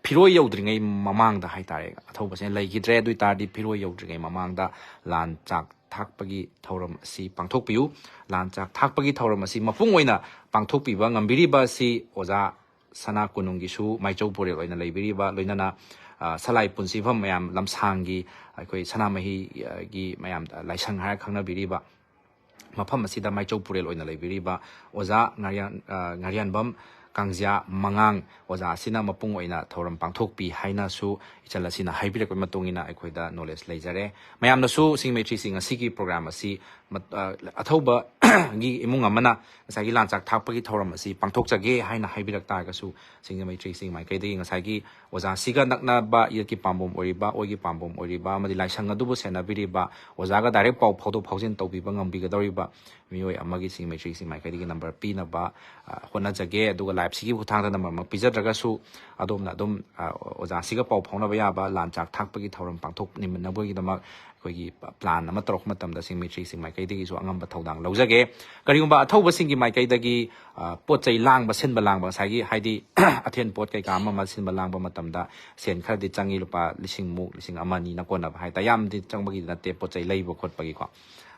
ꯐꯤꯔꯣꯏ ꯌꯧꯗ꯭ꯔꯤꯉꯩ ꯃꯃꯥꯡꯗ ꯍꯥꯏꯇꯥꯔꯦ, ꯑꯊꯧꯕꯁꯤꯅ ꯂꯩꯈꯤꯗ꯭ꯔꯦ꯫ ꯑꯗꯨ ꯑꯣꯏ ꯇꯥꯔꯗꯤ ꯐꯤꯔꯣꯏ ꯌꯧꯗ꯭ꯔꯤꯉꯩ ꯃꯃꯥꯡꯗ ꯂꯥꯟ ꯆꯥꯛ ꯊꯥꯛꯄꯒꯤ ꯊꯧꯔꯝ ꯑꯁꯤ ꯄꯥꯡꯊꯣꯛꯄꯤꯌꯨ꯫ ꯂꯥꯟ ꯆꯥꯛ ꯊꯥꯛꯄꯒꯤ ꯊꯧꯔꯝ ꯑꯁꯤ ꯃꯄꯨꯡ ꯑꯣꯏꯅ ꯄꯥꯡꯊꯣꯛꯄꯤꯕ ꯉꯝꯕꯤꯔꯤꯕ ꯑꯁꯤ ꯑꯣꯖꯥ ꯁꯅꯥ ꯀꯣꯅꯨꯡꯒꯤꯁꯨ ꯃꯥꯏꯆꯧ ꯄꯨꯔꯦꯜ ꯑꯣꯏꯅ ꯂꯩꯕꯤꯔꯤꯕ, ꯂꯣꯏꯅꯅ, ꯑ, ꯁꯂꯥꯏ ꯄꯨꯟꯁꯤꯐꯝ ꯃꯌꯥꯝ ꯂꯝꯁꯥꯡꯒꯤ ꯑꯩꯈꯣꯏ ꯁꯅꯥꯃꯍꯤꯒꯤ ꯃꯌꯥꯝ ꯂꯥꯏꯁꯪ ꯍꯥꯏꯔ ꯈꯪꯅꯕꯤꯔꯤꯕ ꯃꯐꯝ ꯑꯁꯤꯗ ꯃꯥꯏꯆꯧ ꯄꯨꯔꯦꯜ ꯑꯣꯏꯅ ꯂꯩꯕꯤꯔꯤꯕ ꯑꯣꯖꯥ ꯉꯥꯔꯤꯌꯥꯟ-, ꯑ, ꯉꯥꯔꯤꯌꯥꯟꯕꯝ ꯀꯥꯡꯖꯤꯌꯥ ꯃꯉꯥꯡ ꯑꯣꯖꯥ ꯑꯁꯤꯅ ꯃꯄꯨꯡ ꯑꯣꯏꯅ ꯊꯧꯔꯝ ꯄꯥꯡꯊꯣꯛꯄꯤ ꯍꯥꯏꯅꯁꯨ ꯏꯆꯜ ꯑꯁꯤꯅ ꯍꯥꯏꯕꯤꯔꯛꯄꯒꯤ ꯃꯇꯨꯡ ꯏꯟꯅ ꯑꯩꯈꯣꯏꯗ ꯅꯣꯂꯦꯖ ꯂꯩꯖꯔꯦ꯫ ꯃꯌꯥꯝꯅꯁꯨ ꯁꯤꯡꯃꯩ ꯊ꯭ꯔꯤ ꯁꯤ ꯉꯁꯤꯒꯤ ꯄ꯭ꯔꯣꯒ꯭ꯔꯥꯝ ꯑꯁꯤ ꯃꯠ-, ꯑ, ꯑꯊꯧꯕꯒꯤ ꯏꯃꯨꯡ ꯑꯃꯅ ꯉꯁꯥꯏꯒꯤ ꯂꯥꯟꯆꯥꯛ ꯊꯥꯛꯄꯒꯤ ꯊꯧꯔꯝ ꯑꯁꯤ ꯄꯥꯡꯊꯣꯛꯆꯒꯦ ꯍꯥꯏꯅ ꯍꯥꯏꯕꯤꯔꯛ ꯇꯥꯔꯒꯁꯨ, ꯁꯤꯡꯖꯃꯩ ꯊ꯭ꯔꯤ ꯁꯤ ꯃꯥꯏꯀꯩꯗꯒꯤ ꯉꯁꯥꯏꯒꯤ ꯑꯣꯖꯥꯁꯤꯒ ꯅꯛꯅꯕ ꯏꯔꯛꯀꯤ ꯄꯥꯝꯕꯣꯝ ꯑꯣꯏꯔꯤꯕ, ꯑꯣꯏꯒꯤ ꯄꯥꯝꯕꯣꯝ ꯑꯣꯏꯔꯤꯕ ꯑꯃꯗꯤ ꯂꯥꯏꯁꯪ ꯑꯗꯨꯕꯨ ꯁꯦꯟꯅꯕꯤꯔꯤꯕ ꯑꯣꯖꯥꯒ ꯗꯥꯏꯔꯦꯛ ꯄꯥꯎ ꯐꯥꯎꯗꯣꯛ ꯐꯥꯎꯖꯤꯟ ꯇꯧꯕꯤꯕ ꯉꯝꯕꯤꯒꯗꯧꯔꯤꯕ ꯃꯤꯑꯣꯏ ꯑꯃꯒꯤ ꯁꯤꯡꯖꯃꯩ ꯊ꯭ꯔꯤ ꯁꯤ ꯃꯥꯏꯀꯩꯗꯒꯤ ꯅꯝꯕꯔ ꯄꯤꯅꯕ, ꯑ, ꯍꯣꯠꯅꯖꯒꯦ꯫ ꯑꯗꯨꯒ ꯂꯥꯏꯚꯁꯤꯒꯤ ꯈꯨꯠꯊꯥꯡꯗ ꯅꯝꯕꯔ ꯑꯃ ꯄꯤꯖꯗ꯭ꯔꯒꯁꯨ ꯑꯗꯣꯝꯅ ꯑꯗꯨꯝ, ꯑ, ꯑꯣꯖꯥꯁꯤꯒ ꯄꯥꯎ ꯐꯥꯎꯅꯕ ꯌꯥꯕ ꯂꯥꯟꯆꯥꯛ ꯊꯥꯛꯄꯒꯤ ꯊꯧꯔꯝ ꯄꯥꯡꯊꯣꯛꯃꯤꯟꯅꯕꯒꯤꯗꯃꯛ ꯑꯩꯈꯣꯏꯒꯤ ꯄ꯭ꯂꯥꯟ ꯑꯃ ꯇꯧꯔꯛꯄ ꯃꯇꯝꯗ ꯁꯤꯡꯖꯃꯩ ꯊ꯭ꯔꯤ ꯁꯤ ꯃꯥꯏꯀꯩꯗꯒꯤꯁꯨ ꯑꯉꯝꯕ ꯊꯧꯗꯥꯡ ꯂꯧꯖꯒꯦ꯫ ꯀꯔꯤꯒꯨꯝꯕ ꯑꯊꯧꯕꯁꯤꯡꯒꯤ ꯃꯥꯏꯀꯩꯗꯒꯤ, ꯑ, ꯄꯣꯠ ꯆꯩ ꯂꯥꯡꯕ, ꯁꯤꯟꯕ ꯂꯥꯡꯕ, ꯉꯁꯥꯏꯒꯤ ꯍꯥꯏꯗꯤ ꯑꯊꯦꯟ ꯄꯣꯠ ꯀꯩꯀꯥ ꯑꯃ ꯑꯃ ꯁꯤꯟꯕ ꯂꯥꯡꯕ ꯃꯇꯝꯗ ꯁꯦꯟ ꯈꯔꯗꯤ ꯆꯪꯉꯤ, ꯂꯨꯄꯥ ꯂꯤꯁꯤꯡ ꯃꯨꯛ, ꯂꯤꯁꯤꯡ ꯑꯃ ꯑꯅꯤꯅ ꯀꯣꯟꯅꯕ ꯍꯥꯏꯇꯥꯔꯦ꯫ ꯌꯥꯝꯗꯤ ꯆꯪꯕꯒꯤꯗꯤ ꯅꯠꯇꯦ ꯄꯣꯠ ꯆꯩ ꯂꯩꯕ ꯈꯣꯠꯄꯒꯤꯀꯣ꯫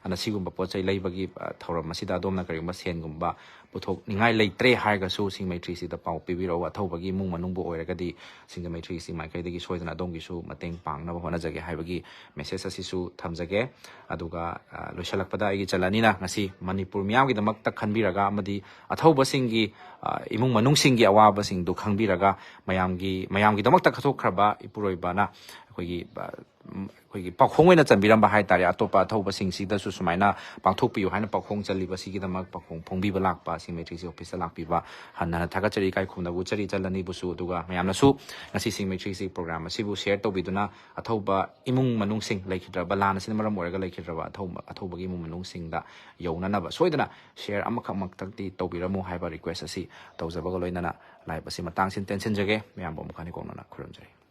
ꯑꯗꯨꯅ ꯁꯤꯒꯨꯝꯕ ꯄꯣꯠ ꯆꯩ ꯂꯩꯕꯒꯤ, ꯑ, ꯊꯧꯔꯝ ꯑꯁꯤꯗ ꯑꯗꯣꯝꯅ ꯀꯔꯤꯒꯨꯝꯕ ꯁꯦꯟꯒꯨꯝꯕ ꯄꯨꯊꯣꯛꯅꯤꯡꯉꯥꯏ ꯂꯩꯇ꯭ꯔꯦ ꯍꯥꯏꯔꯒꯁꯨ ꯁꯤꯡꯖꯃꯩ ꯊ꯭ꯔꯤ ꯁꯤꯗ ꯄꯥꯎ ꯄꯤꯕꯤꯔꯛꯎ꯫ ꯑꯊꯧꯕꯒꯤ ꯏꯃꯨꯡ ꯃꯅꯨꯡꯕꯨ ꯑꯣꯏꯔꯒꯗꯤ ꯁꯤꯡꯖꯃꯩ ꯊ꯭ꯔꯤ ꯁꯤ ꯃꯥꯏꯀꯩꯗꯒꯤ ꯁꯣꯏꯗꯅ ꯑꯗꯣꯝꯒꯤꯁꯨ ꯃꯇꯦꯡ ꯄꯥꯡꯅꯕ ꯍꯣꯠꯅꯖꯒꯦ ꯍꯥꯏꯕꯒꯤ ꯃꯦꯁꯦꯖ ꯑꯁꯤꯁꯨ ꯊꯝꯖꯒꯦ꯫ ꯑꯗꯨꯒ, ꯑ, ꯂꯣꯏꯁꯤꯜꯂꯛꯄꯗ ꯑꯩꯒꯤ ꯏꯆꯜ ꯑꯅꯤꯅ ꯉꯁꯤ ꯃꯅꯤꯄꯨꯔ ꯃꯤꯌꯥꯝꯒꯤꯗꯃꯛꯇ ꯈꯟꯕꯤꯔꯒ ꯑꯃꯗꯤ ꯑꯊꯧꯕꯁꯤꯡꯒꯤ, ꯑ, ꯏꯃꯨꯡ ꯃꯅꯨꯡꯁꯤꯡꯒꯤ ꯑꯋꯥꯕꯁꯤꯡꯗꯨ ꯈꯪꯕꯤꯔꯒ ꯃꯌꯥꯝꯒꯤ, ꯃꯌꯥꯝꯒꯤꯗꯃꯛꯇ ꯀꯠꯊꯣꯛꯈ꯭ꯔꯕ ꯏꯄꯨꯔꯣꯏꯕꯅ ꯑꯩꯈꯣꯏꯒꯤ ꯑ, ꯎꯝ, ꯑꯩꯈꯣꯏꯒꯤ ꯄꯥꯎꯈꯣꯡ ꯑꯣꯏꯅ ꯆꯟꯕꯤꯔꯝꯕ ꯍꯥꯏꯇꯥꯔꯦ꯫ ꯑꯇꯣꯞꯄ ꯑꯊꯧꯕꯁꯤꯡꯁꯤꯗꯁꯨ ꯁꯨꯃꯥꯏꯅ ꯄꯥꯡꯊꯣꯛꯄꯤꯌꯨ ꯍꯥꯏꯅ ꯄꯥꯎꯈꯣꯡ ꯆꯜꯂꯤꯕꯁꯤꯒꯤꯗꯃꯛ ꯄꯥꯎꯈꯣꯡ ꯐꯣꯡꯕꯤꯕ ꯂꯥꯛꯄ ꯁꯤꯡꯃꯩ ꯊ꯭ꯔꯤ ꯁꯤ ꯑꯣꯐꯤꯁꯇ ꯂꯥꯛꯄꯤꯕ ꯍꯟꯅ ꯍꯟꯅ ꯊꯥꯒꯠꯆꯔꯤ, ꯏꯀꯥꯏ ꯈꯨꯝꯅꯕ ꯎꯠꯆꯔꯤ ꯆꯜꯂꯅꯤꯕꯨꯁꯨ꯫ ꯑꯗꯨꯒ ꯃꯌꯥꯝꯅꯁꯨ ꯉꯁꯤ ꯁꯤꯡꯃꯩ ꯊ꯭ꯔꯤ ꯁꯤ ꯄ꯭ꯔꯣꯒ꯭ꯔꯥꯝ ꯑꯁꯤꯕꯨ ꯁꯤꯌꯔ ꯇꯧꯕꯤꯗꯨꯅ ꯑꯊꯧꯕ ꯏꯃꯨꯡ ꯃꯅꯨꯡꯁꯤꯡ ꯂꯩꯈꯤꯗ꯭ꯔꯕ, ꯂꯥꯟ ꯑꯁꯤꯅ ꯃꯔꯝ ꯑꯣꯏꯔꯒ ꯂꯩꯈꯤꯗ꯭ꯔꯕ ꯑꯊꯧꯕ, ꯑꯊꯧꯕꯒꯤ ꯏꯃꯨꯡ ꯃꯅꯨꯡꯁꯤꯡꯗ ꯌꯧꯅꯅꯕ ꯁꯣꯏꯗꯅ ꯁꯤꯌꯔ ꯑꯃꯈꯛ ꯃꯛꯇꯪꯗꯤ ꯇꯧꯕꯤꯔꯝꯃꯨ ꯍꯥꯏꯕ ꯔꯤꯀ꯭ꯋꯦꯁ ꯑꯁꯤ ꯇꯧꯖꯕꯒ ꯂꯣꯏꯅꯅ ꯂꯥꯏꯞ ꯑꯁꯤ ꯃꯇꯥꯡꯁꯤꯗ ꯇꯦꯟꯁꯤꯟꯖꯒꯦ꯫ ꯃꯌꯥꯝꯕꯨ ꯑꯃꯨꯛ ꯍꯟꯅ ꯀꯣꯛꯅꯅ ꯈꯨꯔꯨꯝꯖꯔꯤ꯫